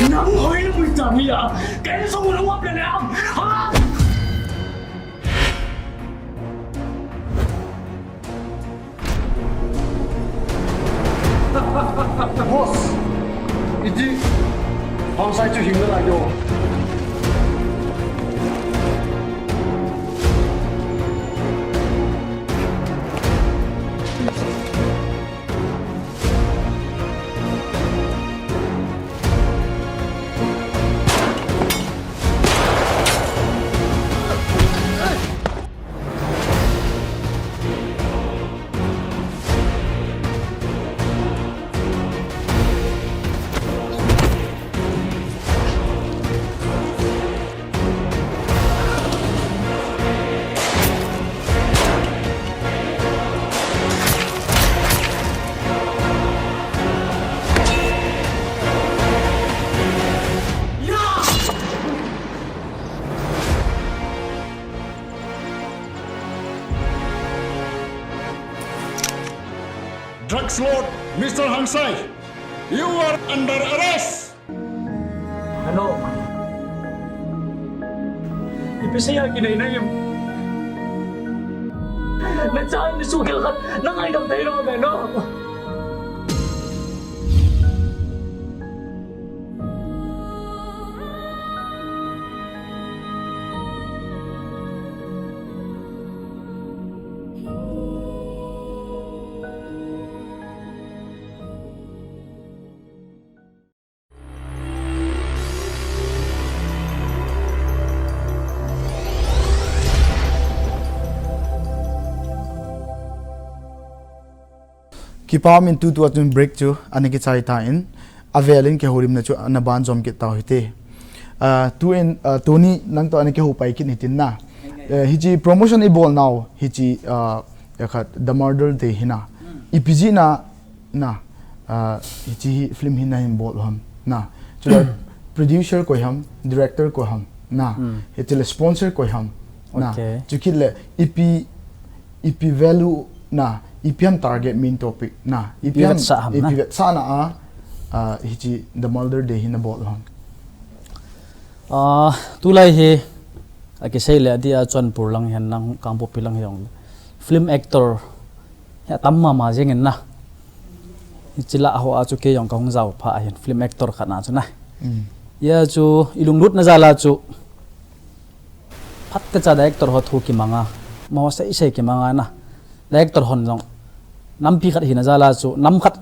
Nang hoi na mui ta mi a, kei song na wap le na. Boss, iti, Hangsai chu hing na lai jo. Drugs Lord, Mister Hangsai, you are under arrest. Ano? Ipi sa iya kinai na yun? Nagsahan ni Sugil ka, nangaidam tayo naman, no? Kipah min tutu a chun break chu ana kichai tan, avel in kihoulimna chu ana ban jom kit tau hite. Ah, tu in, ah, tuni nang to ana kihou pai kit hitin na. Eh, hichi promotion i bol nau, hichi, ah, ya khat The Murder Day hina. Ipi jeh a na, ah, hichi hi film hi na hin bol u ham na. Chule producer koi ham, director koi ham na. Hichi le sponsor koi ham na. Okay. Chukit le ipi, ipi value na, ipi ham target main topic na. Ipi ham, ipi vetsah ham na. Ipi vetsahna a, ah, hichi The Murder Day hi na bol u ham. Ah, tulai hi, a kisei le adia Churachandpur lang hihen lang, Kangpokpi lang hihen lang. Film actor, hi atam mama jeng in na. Hichi lah ho a chu kei jong kahung jao pha ahin, film actor khat na chu na. Mm. Hia chu, i lunglut na jal a chu, phat kacha director ho thu kimang a, mo sei sei kimang a na. Director hon jong, nampi khat hina jal a chu, nam khat,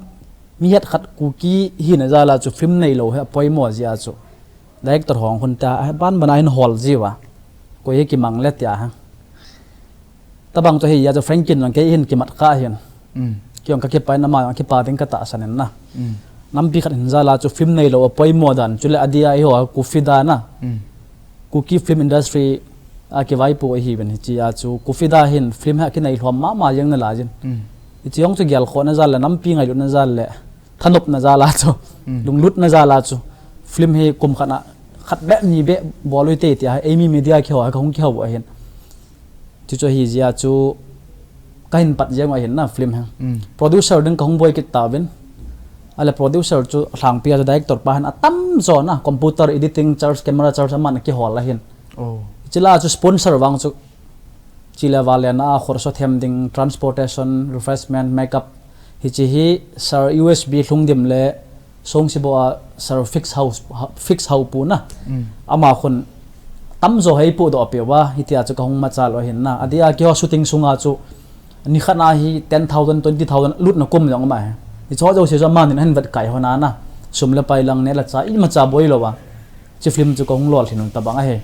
mi het khat Kuki hina jal a chu, film neilou hi apoimo jeh a chu. Director hon khun ta, a ban ban a hin hol jiu a. Koi hi kimang le tia ha. Tabang chu hi ya chu Franklin lang kei hin kimat kha hin. Mm. Kei jong ka kipah in ama jong kipah ding ka tahsan in na. Mm. Nampi khat hin jal a chu film neilou a poimo dan, chule adia eiho a Kufida na. Mm. Kuki film industry a kivaipo ahi ven hiche a chu Kufida hin film hi akinei lhom mama jeng nalai jin. Mm. Hiche jong chu gelkhohna jal le, nampi ngailutna jal le, thanopna jal a chu, Mm. lunglutna jal a chu film hi kum khat a khat beh ni beh bol u hite tia Eimi Media kihou a kahung kihou ahin. Chuchu ahi jeh a chu kahin pat jeng u ahin na film hi. Mm. Producer ding kahung boi kit tauvin. Ahile producer chu lhangpi a chu director pa hin atamjo na computer editing charge, camera charge aman akihol ahin. Oh. Chule chu sponsor vang chu chule vale na a khorsa them ding, transportation, refreshment, makeup. Hiche hi Sir U S B Lhungdim le Songsibo a Sir Fix House, Fix Haupu na. Mm. Ama khun tamjo hi eipohdoh peh uva, hitia chu kahung machal u ahin na. Adia keiho shooting sunga chu nikhat a hi ten thousand, twenty thousand lutna kum jong um ahi. Hicheho jouse chu amanin ahin vetkai hon a na. Sum le pai lang neh le chah imacha boi lou a. Hiche film chu kahung lolhin u tabang ahi.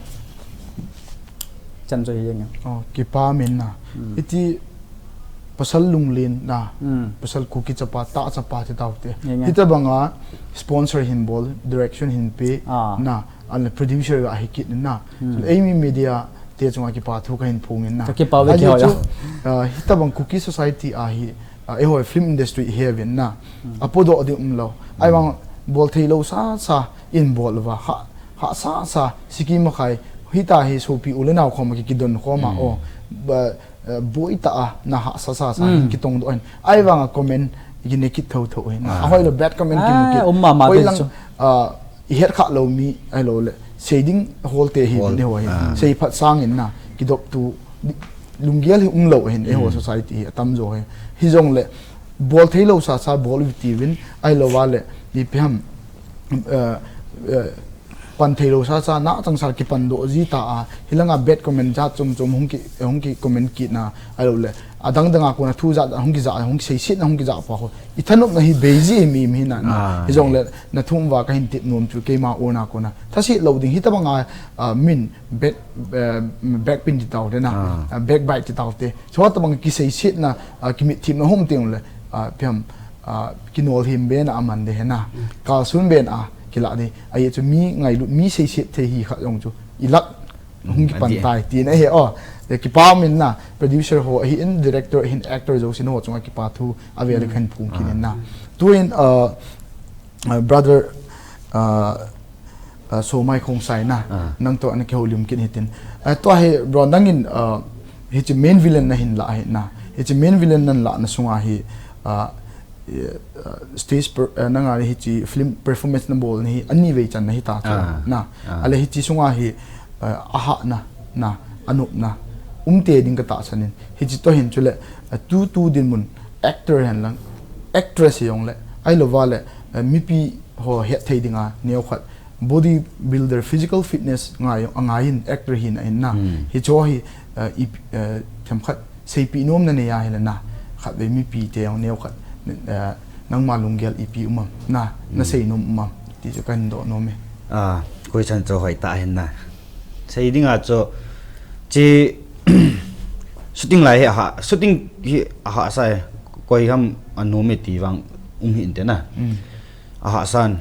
Chan chu hi jeng e. Oh, kipah in na. Hmm. Hiti pasal lunglen na. Hmm. Pasal Kuki chapa, tah chapa ti taute. Jeng e. Hitabang a sponsor hin bol, direction hin pe, Ah. na, ahile producer ga hi kit na. Hmm. Eimi Media te chunga kipa thu kahin phong in na. Ka kipah ve. Ajeh keiho chu, jong. Ah, hitabang Kuki society a hi, ah, eiho film industry hi ven na. Hmm. Apodoh ding umlou. Hmm. Ahivang bol theilou sasa in bol uva, ha, hahsa sa, siki makhai, hita hi sopi u le nao khom a ki, kidon khom a, Hmm. oh, ba, eh, boi tah a, na hahsa sasa, Hmm. kitongdoh in. Ahivang a comment, kine kit thotho hin. Ah. Ahoi lou bad comment Ah, kimu kit. um mama Hoi te lang, chu. ah, ihet kha lou mi, ahilou le, sei ding hol te hi, Hol. Eiho hi. Ah. Sei phat sang in na, kidop tu, lunggel hi umlou hin, eiho Hmm. society hi, atamjo hi. Hijongle, bol theilou sasa, bol u hite uvin, ahilou vale, ipi ham, eh, eh, pan theilou sasa, na changsal kipan doh ji ta a, hilanga bad comment jat chom chom hung ki, hung ki comment kit na, ahilou le, adang dang a kona thu jat, hung kija, hung kiseiset na, hung kija pa ho. I thanopna hi bei ji mi, mi na, na. Ah. Hijongle, na thu um uva kahin tep nom chu, keima own a kona. Thaset lou ding, hitabang a, ah, min, back, eh, backpin ti taute na, Ah. ah, backbite ti taute. Chutabang kiseiset na, ah, kimitthip na hung um teng le, ah, ipi ham, ah, kinolhim be na aman de hi na. Mm. Kalson be na, kila de. Ajeh chu mi ngailut, mi seiset thei hi khat jong chu. I lak, hung Hmm, kipan adi. tai, ti na hi, oh. Eh, kipah in na, producer ho, ahin director, ahin actor jouse ho chunga kipa thu, avel Hmm. kahin phong kit in na. Ah. Tuin, ah, ah, brother, ah, ah, Somai Khongsai na, Ah. nang toh ana kihoulim kit hitin. Ah, tua hi, bro, nangin, ah, hiche main villain nahin lah hi na. Hiche main villain nahin lahna sunga hi, ah, eh, ah, stage per, eh, nanga hiche film performance nabol na hi, ani vei chan nahi ta chu Ah. na. Ah. Ahile hiche sunga hi, eh, ahahna, na, anopna, umte ding katahsan in. Hiche toh hin chule, eh, tutu dinmun, actor hen lang, actress hi jong le, ahilou vale, eh, mipi ho het thei dinga, neo khat, body builder, physical fitness ngai, angaiyin actor hina in na. Hmm. Hicheho hi, eh, i, eh, themkhat seipeh nom nanei ahile na. Khatvei mipi te jong neo khat, eh, nangma lunggel ipi um am na, na Hmm. sei nom um am. Ti chu kahin doh nom e. Ah, koi chan chu hoitah hin na. Sei dinga chu, hiche shooting lai hi aha, shooting hi ahahsa e, koi ham anom e ti vang um hinte na. Hmm. Ahahsan,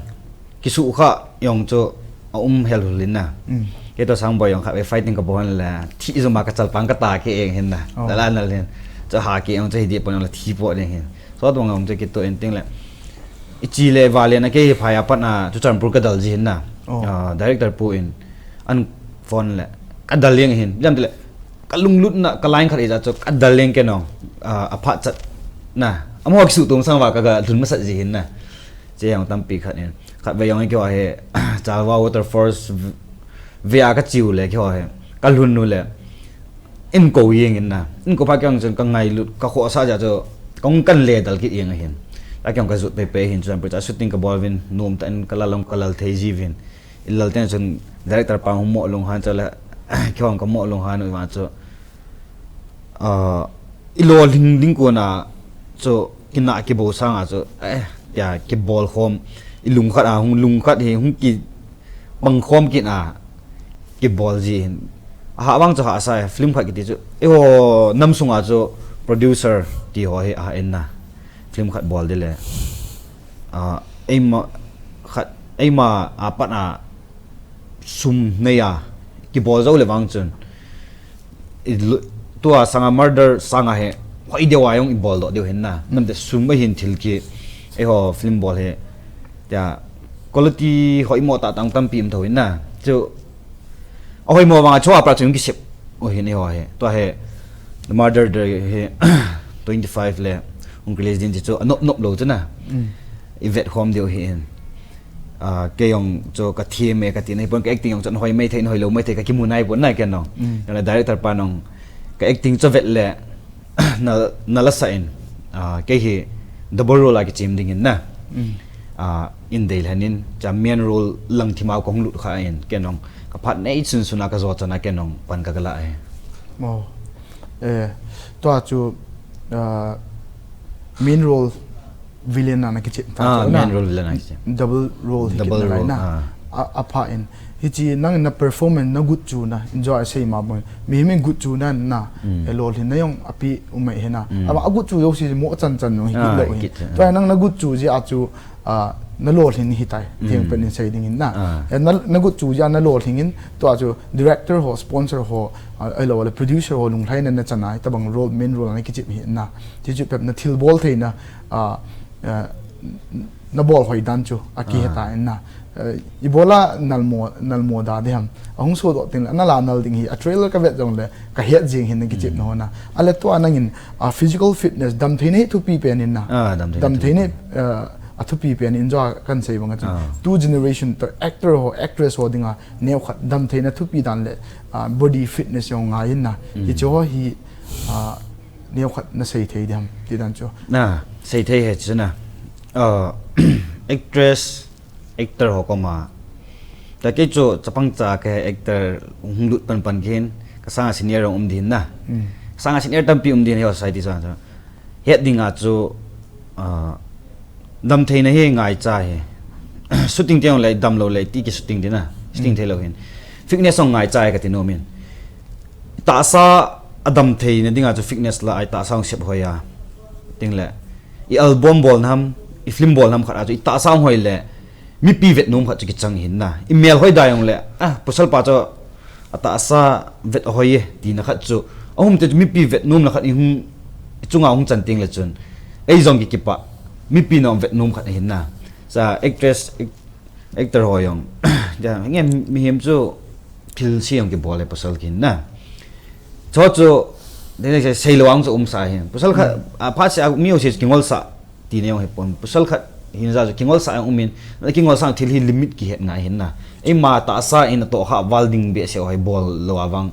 kisukha jong chu aum helhul in na. Mm. Kei toh Sangboi jong khatvei fighting kabol le, thi joma kachalpang kata kei jeng hin na. Oh. Lala nal hin. Chu ha kei jong chu hi dih pon jong le thi po ding hin. Chutabang jong chu kitoh in teng le. I chi le vale na kei hi phai a pat na Churachandpur kadal ji hin na. Oh. Ah, director pu in an phone le. Kadal jeng hin. Jam ti le. Kalunglutna, ka line khat ija chu kadal jeng kei nong. Ah, aphat chat na. Amaho kisuh tum sang uva kaga lhun masat ji hin na. Che jong tampi khat in. Khatvei jong keiho hi, Chalwa Waterfalls v-, ve a kache u le keiho hi. Kalhun u le. Eikou jeng in na. Eikou phat kei jong chun kangailut, kakhohsah jeh chu. Kahung kan le dal kit jeng ahin. Tua kei jong kajot pei pei hin chun, pui cha shooting kabol uvin, nomtah in kalal jong kalal thei ji uvin. I lal teng chun director pa hung mo lung han chu le, kei jong kamo lung han u vang chu. Ah, i lolhing ding kona chu kinah kibol sanga chu, eh, tia kibol khom, i lungkhat a, hung lungkhat hi, hung kibang khom kit a, kibol ji hin. Ahah vang chu hahsa e, film khat kiti chu, eiho nam sunga chu producer ti ho hi aha in na, film khat bol di le, ah, Eima khat, eima a pat a sum nei a kibol jou le vang chun, i lu-, tua sanga murder sanga hi hoi deu a jong i bol doh deu hin na. Namte sum ahin thil ki, eiho film bol hi tia quality hoimo tah tah tampi um thou hin na. Chu ahoimo vang a chua pra chun kisep u hin eiho hi. Tua hi The Murderer hi twenty five le hung release din chu anop nop lou chu na. I vet khom diu hi in. Ah, kei jong chu ka thiem e ka ti nai pon, ka acting jong chu hoi mai thei, hoi lou mai thei ka kimu nai pon na kei jong. Jong le director pa jong ka acting chu vet le na, na la sa in, ah, kei hi double role a kichem ding in na. Ah, in dei lhan in, cha main role lang thim a kong lut kha in, kei jong ka phat nei chun sun a ka jo chan a kei jong pan ka ka la e. Oh. Eh, tua chu, ah, main role villain a na kichep ta Ah, chu na. Main role villain a kichep. Double role hi Double kit na lai role, na. ah. A, a pha in. Hichi nang na performance na gut chu na, enjoy sei ma bon. Mi, mi gut chu na na. Mm. E lolhin na jong api umai he na. Mm. Ama a gut chu jouse mo chan chan jong hi Ah, kit lou hi. kit, ah. Tua nang na gut chu jeh a chu, ah, na lolhin hi tai. Theng Mm. pen in sei ding in na. Ah. E na, na gut chu jeh a na lolhin in, tua chu director ho, sponsor ho, ah, ahilou le producer ho lunglhaina na chan a, tabang role, main role na kichep hi na. Ti chu pep na thil bol thei na, ah, eh, na bol hoi dan chu a kihe Ah. ta in na. Eh, ibola nalmo, nalmo da de ham. Ahung so doh tin, na la nal ding hi, a trailer ka vet jong le, ka het jing hin na kichep Mm. na ho na. Ale tua nang in, ah, physical fitness, damtheina hi thupi pen in na. Ah, damtheina Damtheina, thupi. eh, a thupi pen in jo kan sei bang a chu. Ah. Tu generation to actor ho, actress ho ding a, neo khat damtheina thupi dan le, ah, body fitness jong ngai in na. Mm. Hichu ho hi, ah, neo khat na sei thei di ham, ti dan chu. Na, sei thei he chu na. Ah, actress, actor ho koma. Ta kei chu chapang cha ka actor hung lut pan pan kin, ka sanga senior jong um din na. Mm. Ka sanga senior tampi um din he society sanga chu. Het ding a chu, ah, damtheina hi ngaicha hi. Shooting teng le damlou le ti ki shooting din na. Shooting Mm. theilou hin. Fitness jong ngaicha hi ka ti nom in. Tahsa a damtheina ding a chu fitness la a i tahsa hung sep hoi a. Ting le. I album bol nam, i film bol nam khat a chu i tahsa hung hoi le. Mipi vet nom khat chu kichang hin na. I mel hoi da jong le. Ah, pasal pa chu a tahsa vet hoi e, ti na khat chu. Ahum te chu mipi vet nom na khat i hung, i chunga hung chan ting le chun. Ei jong ki kipa. Mipi na vet nom khat hin na. Sa actress, ac-, actor ho jong. Ja, nge mihem chu thil si jong kibol e pasal kin na. Chu chu, de ne sei lo ang chu um sa hin. Pasal khat, Mm. a, phat se a, mi o se kingol sa. Ti neo he pon. Pasal khat hin ja chu kingol sa jong um in. Na kingol sa thil hi limit kihet ngai hin na. Eima tahsa in a to kha val ding be se o hai bol lo a vang.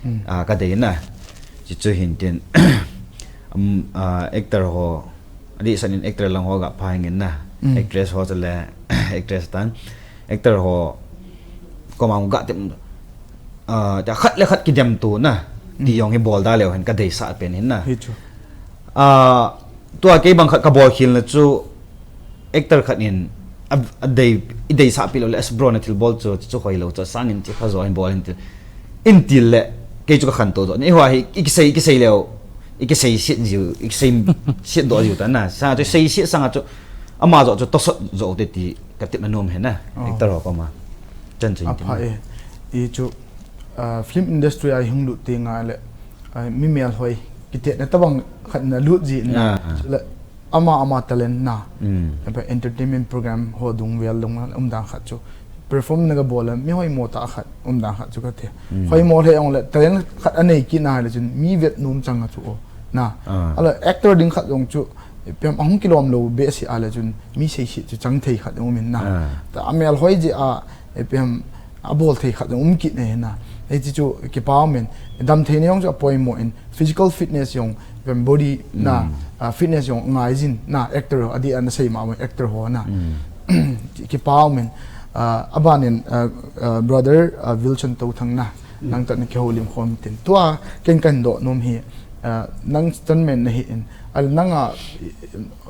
Mm. A, ka dei na. Chi chu hin tin. Um, a, actor ho. Adi san in actor lang ho ga pha hin na. Mm. Actress ho chu le. Actress tan. Actor ho. Koma ga tem. A, ta khat le khat kidem tu na. Ti Mm. jong hi bol da leu hin ka dei sa pen hin na. Hi chu. A, tua kei bang khat ka bol khel na chu actor khat in a, a dei, i dei sa pi lo le, "As bro na thil bol chu, chu hoi lo, chu sang in chi kha jo in bol in ti." In ti le, kei chu ka khan to jo. Ni hua hi, i kisei, i kisei leu, i kisei siet jiu, i kisei siet do jiu ta na. Sa chu sei siet sang a chu, ama jo chu to sot jo te ti, ka tip na nom he na. Oh. Actor ho koma. Chan chu in ti Apha na. E, i chu, ah, film industry a hung lut ti nga le, ah, mi mel hoi, kiti na tabang khat na lut ji na. Ah, ah. Le, ama, ama talent na. Mm. Apa entertainment program ho dung vel dung um dan khat chu. Perform na ka bol le, mi hoimo ta khat, um dan khat chu ka ti. Mm. Hoimo le ong le, talent khat anei ki na le chun, mi vet nom chang a chu o. Na. Ah. Ala actor ding khat jong chu, ipi ham ahung kilom lo be si a le chun, mi sei si chu chang thei khat um in na. Ah. Ta a mel hoi ji a, ipi ham a bol thei khat um kit ne na. Ei chi chu kipa um in, damtheina jong chu a poimo in, physical fitness jong, ipi ham body na, Mm. ah, fitness jong ngai jin na, actor ho, adi ana sei ma mo actor ho na. Mm. Kipa um in, ah, a ban in, ah, ah, brother, ah, Wilson Touthang na, Mm. nang ta na kihoulim khom tin. Tua, ken kan do nom hi, ah, nang stuntman na hi in, al nang a,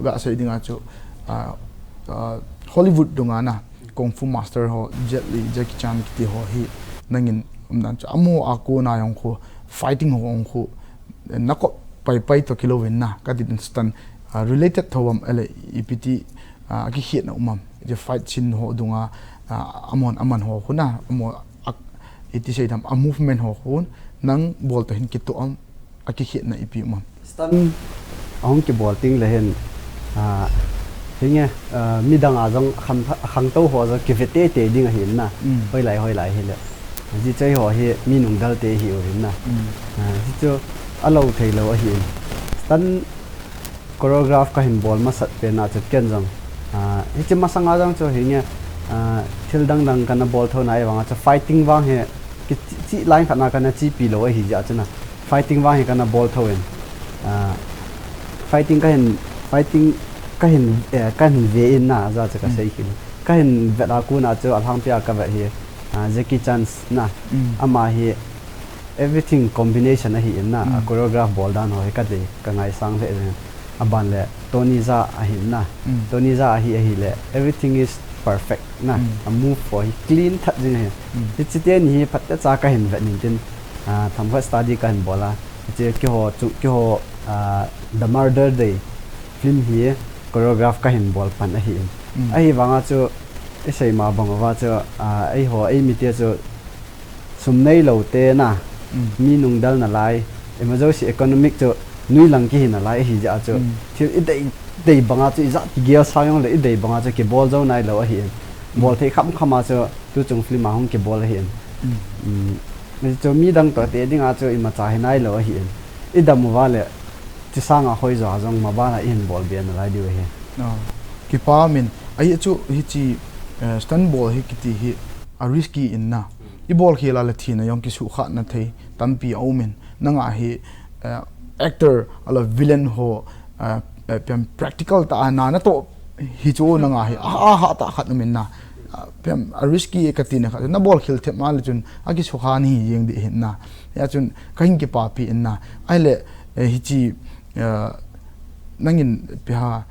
ga sei ding a chu, ah, ah, Hollywood dung a na, Kung Fu Master ho, Jet Li, Jackie Chan kiti ho hi, nang in, um dan chu, amo a ko na jong khu, fighting ho jong khu, na ko pai pai to kilo vin na, ka ti din stunt, ah, related tho am, ele, ipi ti, a, akikhetna um am? Hiche fight scene ho dunga, a, amon, aman ho khu na, amo, a, iti seidam, a movement ho khu, nang bol toh hin kitoh am, akikhetna ipi um am? Stunt ahung kibol teng le hin, a, hinge, a, midang a jong kham, khangtou ho jong kive teitei ding ahi in na. Mm. Hoilai, hoilai hile. Hiche ho hi mi nungdal te hi u hin na. Mm. A, hichu alou thei lou ahi in. Stunt choreograph kahin bol masat pen a chu ken jong, a, hiche masang a jong chu hinge, a, thil dang dang kana bol tho na ahivang a chu fighting vang hi kichi, chi line khat na kana chepi lou ahi jeh a chu na. Fighting vang hi kana bol tho in. A, fighting kahin, fighting kahin, eh, kahin ve in na, ajeh chu kasei kit. Kahin vet a kon a chu alhangpi a kavet hi, a, Jackie Chan na. Mm. Ama hi everything combination ahi in na, a choreograph bol dan ho hi kadei, kangaisang lheh jeng. Aban le Tony Jaa ahi in na. Mm. Tony Jaa ahi, ahile everything is perfect na. Mm. A move ho hi clean that jing ahi. Mm. Hiche teni hi phatecha kahin vet in tin, a, themkhat study kahin bol a. Hiche keiho chu, keiho, a, The Murder Day film hi choreograph kahin bol pan ahi in. Mm. Ahivang a chu, isei ma bang uva chu, a, eiho, eimi te chu, sum neilou te na, mm, mi nungdal nalai, ima jouse economic chu nuilang kihi nalai ahi jeh a chu, mm, thil idei, dei bang a chu ijat kigel sang jong le idei bang a chu kibol jou nailou ahi in. Mm. Bol thei kham kham a chu tuchung film a hung kibol ahi in. Mm. Mm, hichu midang toh te ding a chu imacha hi nailou ahi in. Idam uva le, hiche sang a hoijo a jong maban a ihin bol be nalai diu ahi. Ah, kipa min, ahi chu hiche, eh, stunt bol hi kiti hi a risky in na. Ibol khel a le thina jong kisukha na thei tampi aum in. Nanga hi, eh, actor ahilou le villain ho, eh, eh, ipi ham practical tah a na natoh hi chu nanga hi, a, a hatah khat um in na. Ah, ipi ham a risky kati na khat, nabol khel them a le chun akisukha nahi jeng ding ahi in na. Hijeh chun kahin kipapi in na. Ahile, eh, hiche, eh, nangin ipi ham,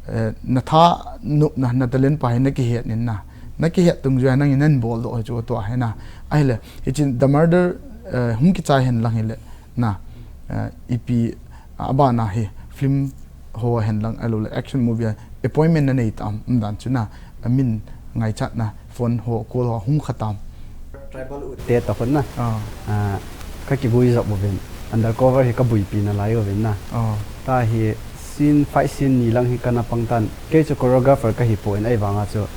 eh, nathanopna, na talent pa hi nakihet in na. Nakihet tungjuia nangin nahin boldoh hi chu tua hi na. Ahile, hiche The Murder, eh, hung kichai hen lang hile na. Eh, ipi, ah, abana hi film ho hen lang ahilou le action movie a appointment nanei tam, um dan chu na, amin ngaichat na, phone ho, call ho hung kha tam. Tribal u te toh khun na. Ah. Ah, kakigui jop uvin. Undercover hi kabuipi nalai uvin na. Ah. Tua hi scene, fight scene ni lang hi kana pang tan. Kei chu choreographer kahi poi in ahivang a chu,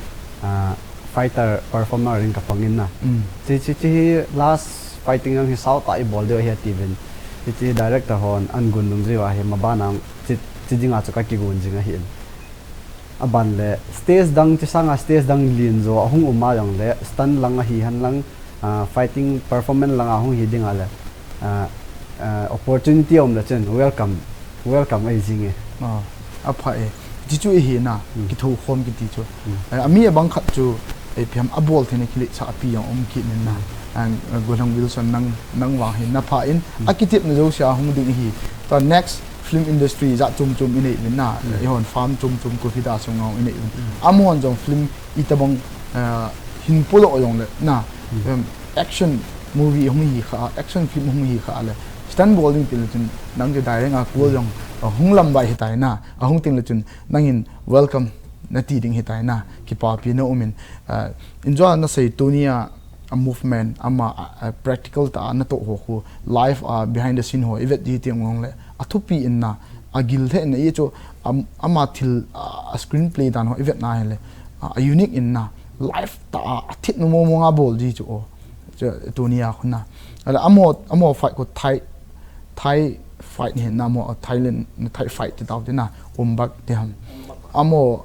ah, fighter performer in kapang in na. Mm. Hiche, hiche, hiche hi last fighting jong hi sao tah a ibol diu ahi atiuvin. Hiche hi director hon ahin gon dungjuiya hi maban a jong hiche, hiche dinga chu kakigon jing ahi in. Aban le stage dang, hiche sang a stage dang len jo ahung um a jong le stunt lang ahi hen lang, ah, fighting performance lang a hung hi ding a le, ah, ah, opportunity aum le chun welcome, welcome ahi jing e. Ah, apha e. Hiche chu ahi na, hmm, kithokhom kiti chu. Hmm. Eh, ami abang khat chu, eh, ipi ham abol theina kiletsah pi jong um kit in na. Hmm. And, eh, Gollhang Wilson nang, nang vang hi napha in, hmm, akitepna jousea hung ding ahi. Tua next film industry jat chom chom inei uvin na. Hmm. Eihon farm chom chom ko hida sung ngau inei uvin. Hmm. Amahon jong film itobang, eh, hin podoh jong le na. Hmm. Em, action movie hung hi kha, action film hung hi kha le. Stunt bol ding tile chun nang chu direct a call jong, eh, hung lam bai hitai na. Ahung teng le chun nangin welcome nati ding hitai na. Kipapi na um in, eh, enjoy nasei Tony a, a movement, ama, a, a practical tah a natoh ho khu, live a behind the scene ho ivet ding teng uleh, athupi in na, agil thei in na, hichu, am-, ama thil, a, a screenplay dan ho ivet na hile, a, a unique in na, live tah a, athet nom mong mong a bol ji chu o. Chu, Tony a khu na. Ahile amaho, amaho fight khu Thai, Thai fight hi na, amaho, Thailand, Thai fight ti tau ti na, Umbak ti ham. Amaho,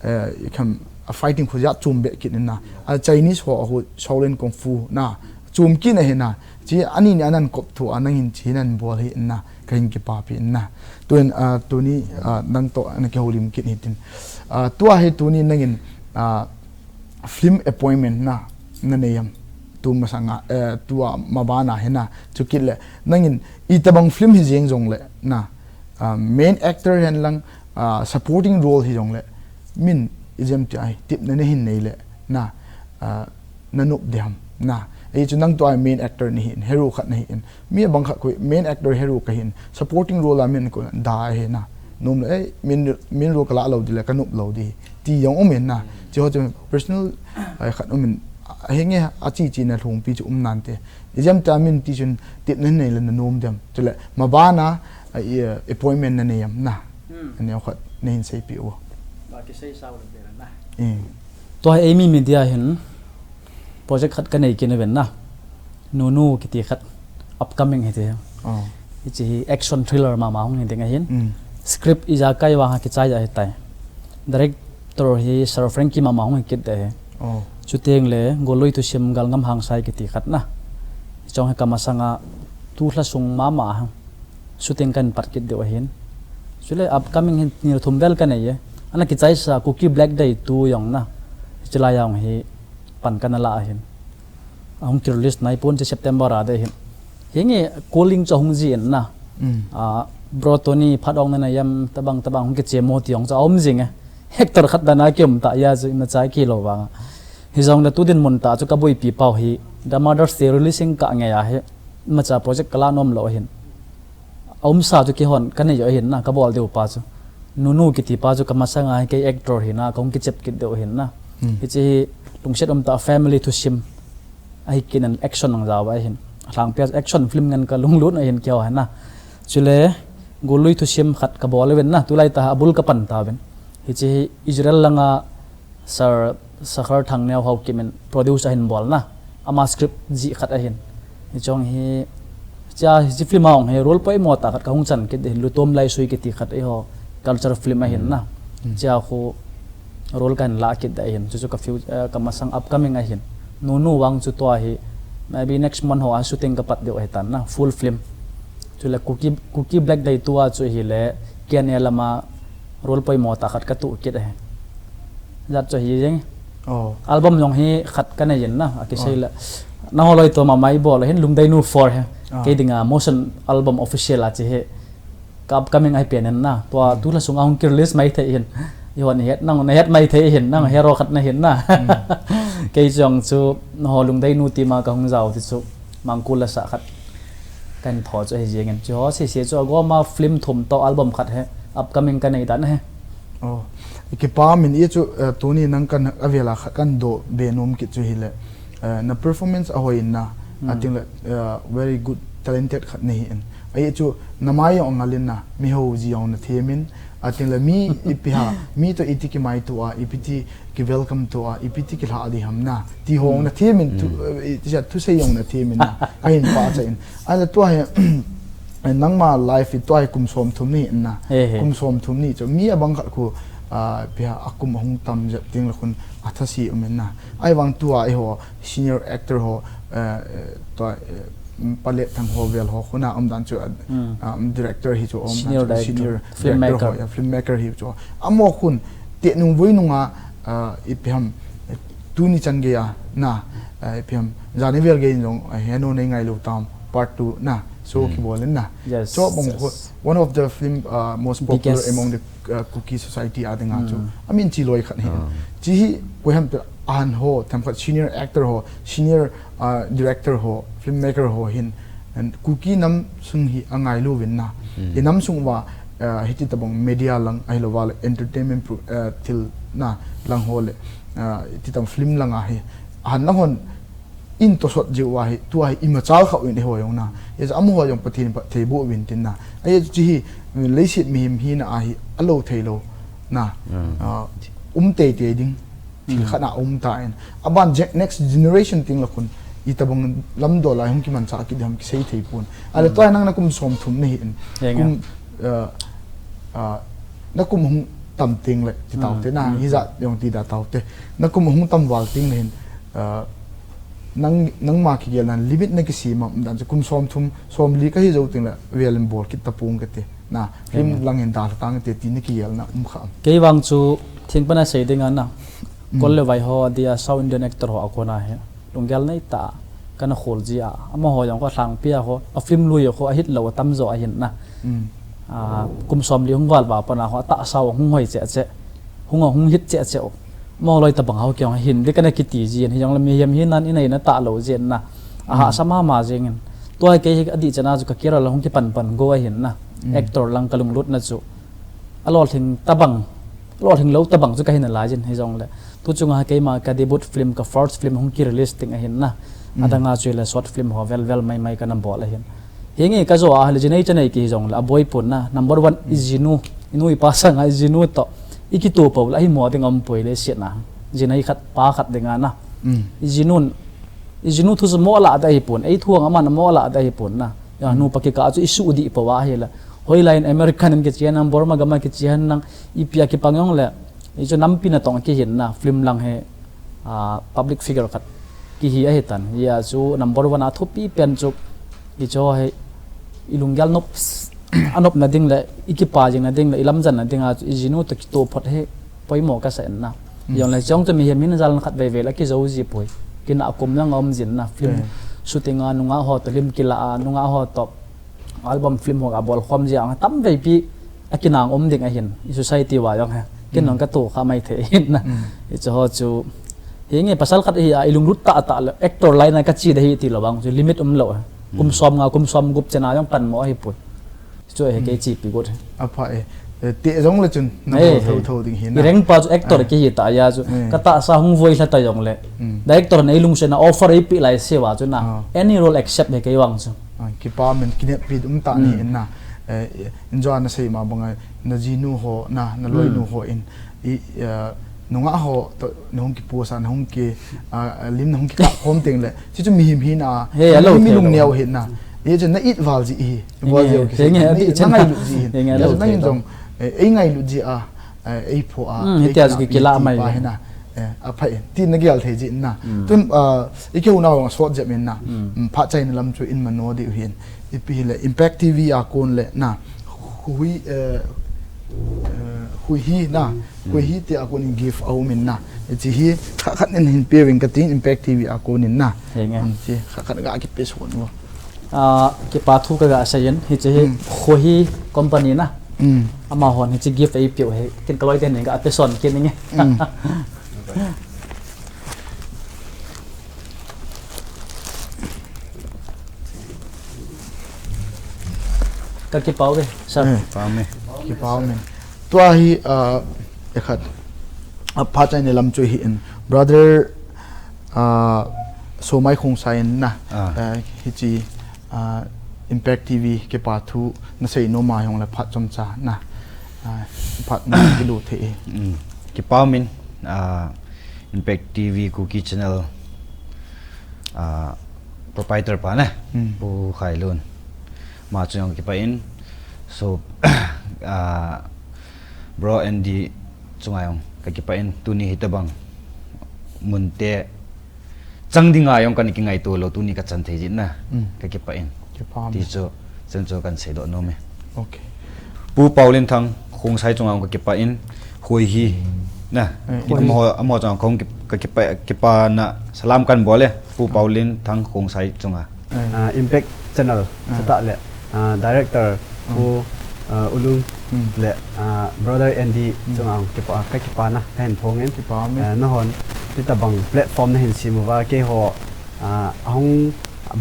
eh, ikham, a fighting khu jat chom beh kit in na. A Chinese ho a khu Shaolin Kung Fu na. Chom kit na hi na. Chi ani ni anan kop thu a nangin chi nan bol hi in na. Kahin kipapi in na. Tun, ah, tuni, ah, nang toh ana kihoulim kit hitin. Ah, tua hi tuni nangin, ah, film appointment na, nanei am. Tu masanga, eh, tua mabana hi na. Chukit le, nangin itobang film hi jeng jong le, na. Ah, main actor hen lang, ah, supporting role hi jong le, min ijem ti ai, tepna nahin nei le, na, ah, nanop ding ham, na. Ei chu nang tua main actor nahin, hero khat nahin, mi abang khat khu main actor hero kahin, supporting role a min ko da hi na. nom le, eh, min, min ro ka la lo di le, ka nop lo di. Ti jong um in na. Chi ho chu personal, ai khat um in, a, henge a chi chi na lhungpi chu um nante. I jam ta min ti chun tip na nei le na nom dem. Chu le, ma ba na, a, i, eh, appointment na nei am na. Hmm. Ani khat na hin sei pi u. Ba ki sei sao le be na. Eh. Tua hi Eimi Media hin project khat ka nei kit uvin na. Nunu kiti khat upcoming hi ti. Oh. Hichi hi action thriller mama hung hi ding ahin. Mm. Script ijakai vang ha kichai ja hi tai. Director hi Sir Frankie mama hung hi kit de hi. Oh. Chuteng le Golui Thusim Galngam Hangsai kiti khat na. Chong hi kamasanga tu hla sung mama hang. Shooting kan pat kit deuh ahin. Chule upcoming hin ni thum vel ka nei e. Ana kichaisa Kuki Black Day tu jong na. Chilai jong hi pan kana la ahin. Ahung ki release nai pon chi September a de hin. Hinge calling chu hung ji in na. Mm. A, Bro Tony phat ong na na yam tabang tabang hung kiche mo ti jong chu a um jing e. Hector khat dana ki um ta ya chu ima chai ki lo vang. Hi jong le tu din mun ta chu ka boipi pau hi. The Mother's Day releasing ka nge ya hi. Ima cha project ka la nom lo ahin. A umsa chu kihon ka nei jo ahin na, ka bol deu pa chu. Nunu kiti pa chu kamasanga hi kei actor hi na, ka hung kichep kit deu ahin na. Hmm. Hichi hi lungset um ta family thusim. Ahi kin an action ang jawa ahin. Lhangpia action film ngan ka lunglut ahin kio ahin na. Chule Golui Thusim khat ka bol uvin na, tulai ta abul ka pan ta uvin. Hichi hi Israel langa Sir Sakhar Thangneo Haokip in produce ahin bol na. Ama script ji khat ahin. Hi chong hi, cha hi film a hung hi role poimo ta khat ka hung chan kit hin Lutom Laisui kiti khat eiho culture film ahin na. Mm. Cha khu role kan la kit da hin. Chu chu ka few, eh, kamasang upcoming ahin. Nunu vang chu tua hi maybe next month ho a shooting ka pat deu ahi tan na. Full film. Chule Kuki, Kuki Black Day tua chu hi le K N A lama role poimo ta khat ka tu kit ahi. Jat chu hi jeng. Oh. Album jong hi khat ka nei jin na, a kisei le. Na holoi to ma mai bol hin Lungdeinu four he. Ah. Kei dinga motion album official a chi he. Ka upcoming ahi pen na. Tua tu la sunga hung ki release mai thei hin. I hon het nang na het mai thei hin nang hero khat na hin na. Kei jong chu na ho Lungdeinu ti ma ka hung jao ti chu. Mangkul la sa khat. Kan tho chu hi jeng in. Chu ho si si chu agoma film thum to album khat he. Upcoming ka nei dan he. Oh. Kipa min i chu, eh, tuni nang kan avela khat kan do be nom kit chu hi le. Eh, na performance a hoi na. Hmm. I think le, eh, very good talented khat nei in. Ai chu na mai ong ngalin na. Mi ho ji ong na themin. I think le mi ipi ha. Mi to iti ki mai tu a. Ipi ti ki welcome to a, ipi ti ki lha di ham na. Ti hong na thimin tu, eh, ti sa tu se yong na thimin na. Ka hin pa cha in. Ala tua hi, eh, nangma life tua hi kum som thum ni na. He, he. Kum som thum ni chu mi abang khat khu, ah, pia a kum hung tam ja ting la khun a tha si um in na. Ai vang tua i ho senior actor ho, eh, eh, tua, eh, Palet thang ho vel ho khuna um dan chu, ah, um, director hi chu um dan chu, senior director ho, ya, filmmaker hi chu. Amo khun, te nung vui nunga, ah, ipi ham, tuni chan gei a, na, ah, ipi ham, jani vel gei jong, ah, heno nei ngai lo tam, part two, na, so ki bol in na. Yes, so, bang ho, one of the film, ah, most popular among the, ah, Kuki society a dinga chu. Amin chi loi khat hi. Chi hi, koi ham te, ahan ho, tham khat senior actor ho, senior, ah, director ho, filmmaker ho hin, and Kuki nam sung hi a ngai lo vin na. I nam sung va, ah, hiti tabang media lang, ahilo va le entertainment pro-, ah, thil na lang ho le, ah, hiti tabang film lang a hi. Ahan lang hon in to sot jiu va hi, tua hi ima chal kha uin e ho yong na. Yes, am ho yong Pathen pa thei bo vin tin na. Ai chi hi, leiset mihem hi na a hi, a lo thei lo na. Ah, um tei tei ding. Thil khat na um ta in. Aban je-, next generation ting la khun. I tabang lam do lai hung ki man cha ki dam ki sei thei pun. Ale tua nang na kum som thum ni hin. Kum, uh, uh, na kum hung tam ting le ti tau te na. Hi ja yong ti da tau te. Na kum hung tam val ting le hin. Uh, nang, nangma ki gel nan limit na ki si ma dan chu kum som thum, som li ka hi jo ting le vel in bol kit ta pung ka te. Na, film lang in da tang te ti ni ki gel na um kha. Kei vang chu thing pana sei ding a na. Kol le vai ho, dia South Indian actor ho a kona hi. Lunggel nei ta, kana khol ji a. Ama ho jong ko thlang pia ho, a film lui ho, a hit lo a tam jo a hin na. Ah, kum som li hung val va pana ho, a ta sao hung hoi che che. Hung hung hit che che. Mo loi ta bang ho kiong hin, di kana kiti ji hin, hi jong la mihem hi nan inei na ta lo ji na. A ha sa ma ma jing in. Tua kei hi a di chana chu ka kira la hung ki pan pan go a hin na. Actor lang ka lunglut na chu. Alolhing tabang, alolhing lou tabang chu kahin alai jin hijongle. Tu chunga keima ka debut film, ka first film hung ki release ding ahin na. Adanga chu le short film ho vel vel mai mai kana bol ahin. Hinge ka jo a le jinei chanei ki hijongle aboi pon na. Number one, i jinu, i nu i pa sanga i jinu to. I kitoh pou le ahimo ding um poi le siatna. Jinei khat pa khat dinga na. I jinun, i jinu thu chu mo la da hi pon. Ei thu ang aman mo la da hi pon na. Ya nu pa kikah chu i su di pou ahi la. Hoilai in American in kichi nang, Burma gam a kichi nang, ipi a kipang jongle, i chu nampi natong kihin na, film lang hi, ah, public figure khat kihi ahi tan. Hia chu number one a thupi pen chu, i chu hi, i lunggel nop, anop na ding le, i kipa jing na ding le, i lamjan na ding a chu, i jinu to kitoh phot hi, poimo kasa in na. Jongle chong chu mihem hin jal khat vei vei la kijo ji poi. Kina kum lang um jin na, film shooting a nunga ho to, film kila a nunga ho to. Album film ho abol khom jia, atam veipi akinang um ding ahin, i society uva jong he. Ken jong katoh kha mai thei ahin na. I chu ho chu, hinge pasal khat hi a, i lunglut tah tah le, actor line a kachi da hi ti lou vang chu, limit um lou. Kum som nga, kum som gup chena jong pan mo ahi poi. Chu hi kei chipi got. Apha e. Eh, te jong le chun, na bol tho tho ding hi na. I reng pa chu actor kihi ta ya chu. Ka tahsa hung voi lha ta jongle. Director nei lungset na offer ei pi lai se va chu na. Any role accept he kei vang chu. Ah, kipa min kinep pi um ta ni in na. Eh, in jo na sei ma banga na jinu ho na, na loinu ho in i, eh, nunga ho to na hung kiposa, na hung ki, ah, lim na hung kikah khom teng le. Chi chu mihem hi na. He, a lo mi thei lung lo. Neo hi na. Ye chu na it val ji hi. Val ji ki. He nge, a ti chen na ngailut ji hi. He nge, a lo thei lo. Nang jong, eh, ei ngailut ji a, eh, ei pho a. Hitia chu kila mai. Pa hi na. Eh, aphai, ti na gel thei ji na. Tun, ah, i keu na wang sot jep in na. Phat chai na lam chu in mano di hin. Ipi hi le Impact T V a kon le na. Hui, eh, eh, hui hi na. Hui hi ti a kon in gift a um in na. Chi hi kha khat in hin pe ving ka tin Impact T V a kon in na. He nge. Chi kha khat ga ki pe so no. Ah, kipa thu ka ga sei in, hiche hi Khohi company na. Amahon hiche gift ei piu hi, ken ka loi ten ga pe son ken nge. Ka kipau ve, sir. Kipau me. Kipau me. Tua hi, ah, ekhat. Ah, phat chai ne lam chu hi in. Brother, ah, Somai Khongsai in na. Ah. Ah, hiche ah, Impact T V kipa thu na sei nom a hung le phat chomcha na. Ah, phat na kilu thei. Kipa min, ah, Impact T V Kuki channel, ah, proprietor pa na. Pu Khailun. Ma chu jong kipa in. So, ah, Bro Andy chunga jong ka kipa in tuni hitabang mun te chang dinga jong kana kingaito lou, tuni ka chan thei jin na. Ka kipa in. Ti chu, chen chu kan seidoh nom e. Okay. Pu Paulinthang Khongsai chunga jong ka kipa in, Khohi na. Amaho, amaho chunga jong ka kipa, kipa na salam kan bol e, Pu Paulinthang Khongsai chunga. Ah, Impact Channel, chutah le, ah, Director, Pu, ah, Ulung, le, ah, Brother Andy, chunga jong kipa, ka kipana, ka hin phong in. Ah, nahon, hitabang platform na hin sem uva, keiho, ah, ahung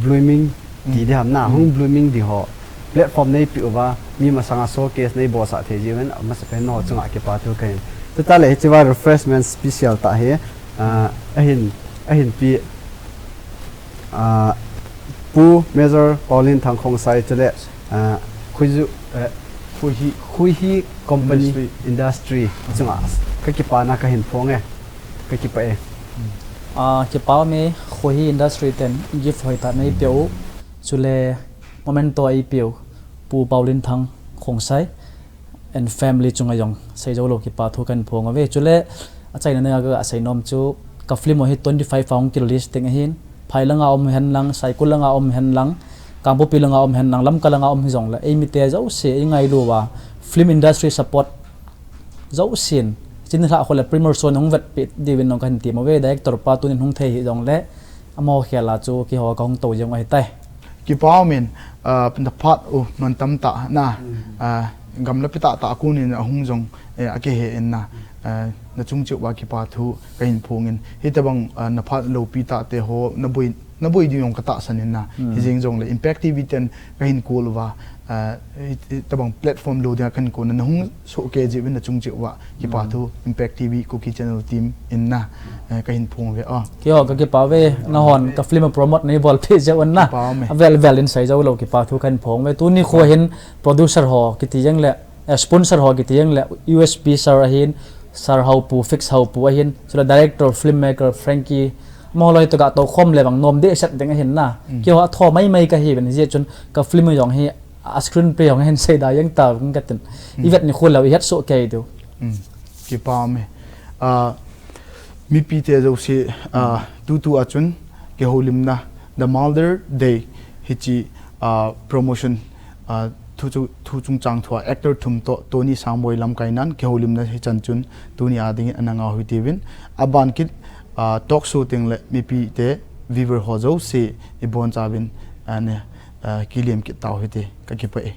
blooming, ti di ham na, ahung blooming di ho. Platform nei pe uva, mi masanga showcase nei bolsah thei jiuvin, amasapen nangho chunga kipa thu ka hin. Chutah le, hiche va refreshment special tah hi, ah, ahin, ahin pe, ah, Pu Major Paulinthang Khongsai chule, ah, Khuiju, eh, Khuihi, Khuihi Company Industry chunga ka kipana ka hin phong e, ka kipa e. Ah, kipa me Khuihi Industry ten gift hoitah nei peh u, chule memento ei peh u, Pu Paulinthang Khongsai and family chunga jong seijou lou kipa thu kan phong uve. Chule achaina nanga ka seinom chu ka film ho hi twenty five a hung ki release ding ahin. Phai langa um hen lang, Saikul langa um hen lang, Kangpokpi langa um hen lang, Lamka langa um hijongle, ei mite jouse, ei ngailu uva, film industry support jousen, chini lhah kho le premiere show na hung vetpeh diuvin nong ka hin tem uve, director pa tunin hung thei hijongle, amaho khel a chu keiho ka hung tou jeng u ahitai. Kipa umin, ah, na phat u non tamtah na, ah, gamlapi tahtah a konin ahung jong, eh, akihe in na, ah, na chung cheh uva kipa thu ka hin phong in. Hitabang, ah, na phat loupi tahte ho, na boi, na boi ding jong ka tahsan in na. Hijeng jongle Impact T V ten ka hin call uva, uh, tabang platform lo dia kan ko na hung so ke ji na chung ji wa kipa thu Impact T V Kuki channel team in na uh, ka hin phong ve a. Kio ka kipa ve na hon ka film promote nei bol pe je na. Avel vel in sai jo lo kipa thu kan phong ve tu ni kho hin producer ho kiti jeng le eh, sponsor ho kiti jeng le U S P sir ahin sir ho pu fix ho pu ahin sula director filmmaker Frankie mo loi to ga to khom le bang nom de set ding ahin na. Kio a tho mai mai ka hi ben je chun ka film jong hi a screenplay hong hin sei da yang ta vang ka tin. I vet ni khu lo i het so ke do. Kipa me. Ah, mipi te jo si ah, tu tu a chun ke holimna the Mother Day hi chi ah, promotion ah, thu chu thu chung chang thua actor thum to Tony Sangboi lam kai nan ke holimna hi chan chun tuni a ding ananga hui ti vin aban kit ah, talk show ting le mipi te viewer ho jo si i bon cha vin ane ah, kiliam kit tau hi ti ka kipa e.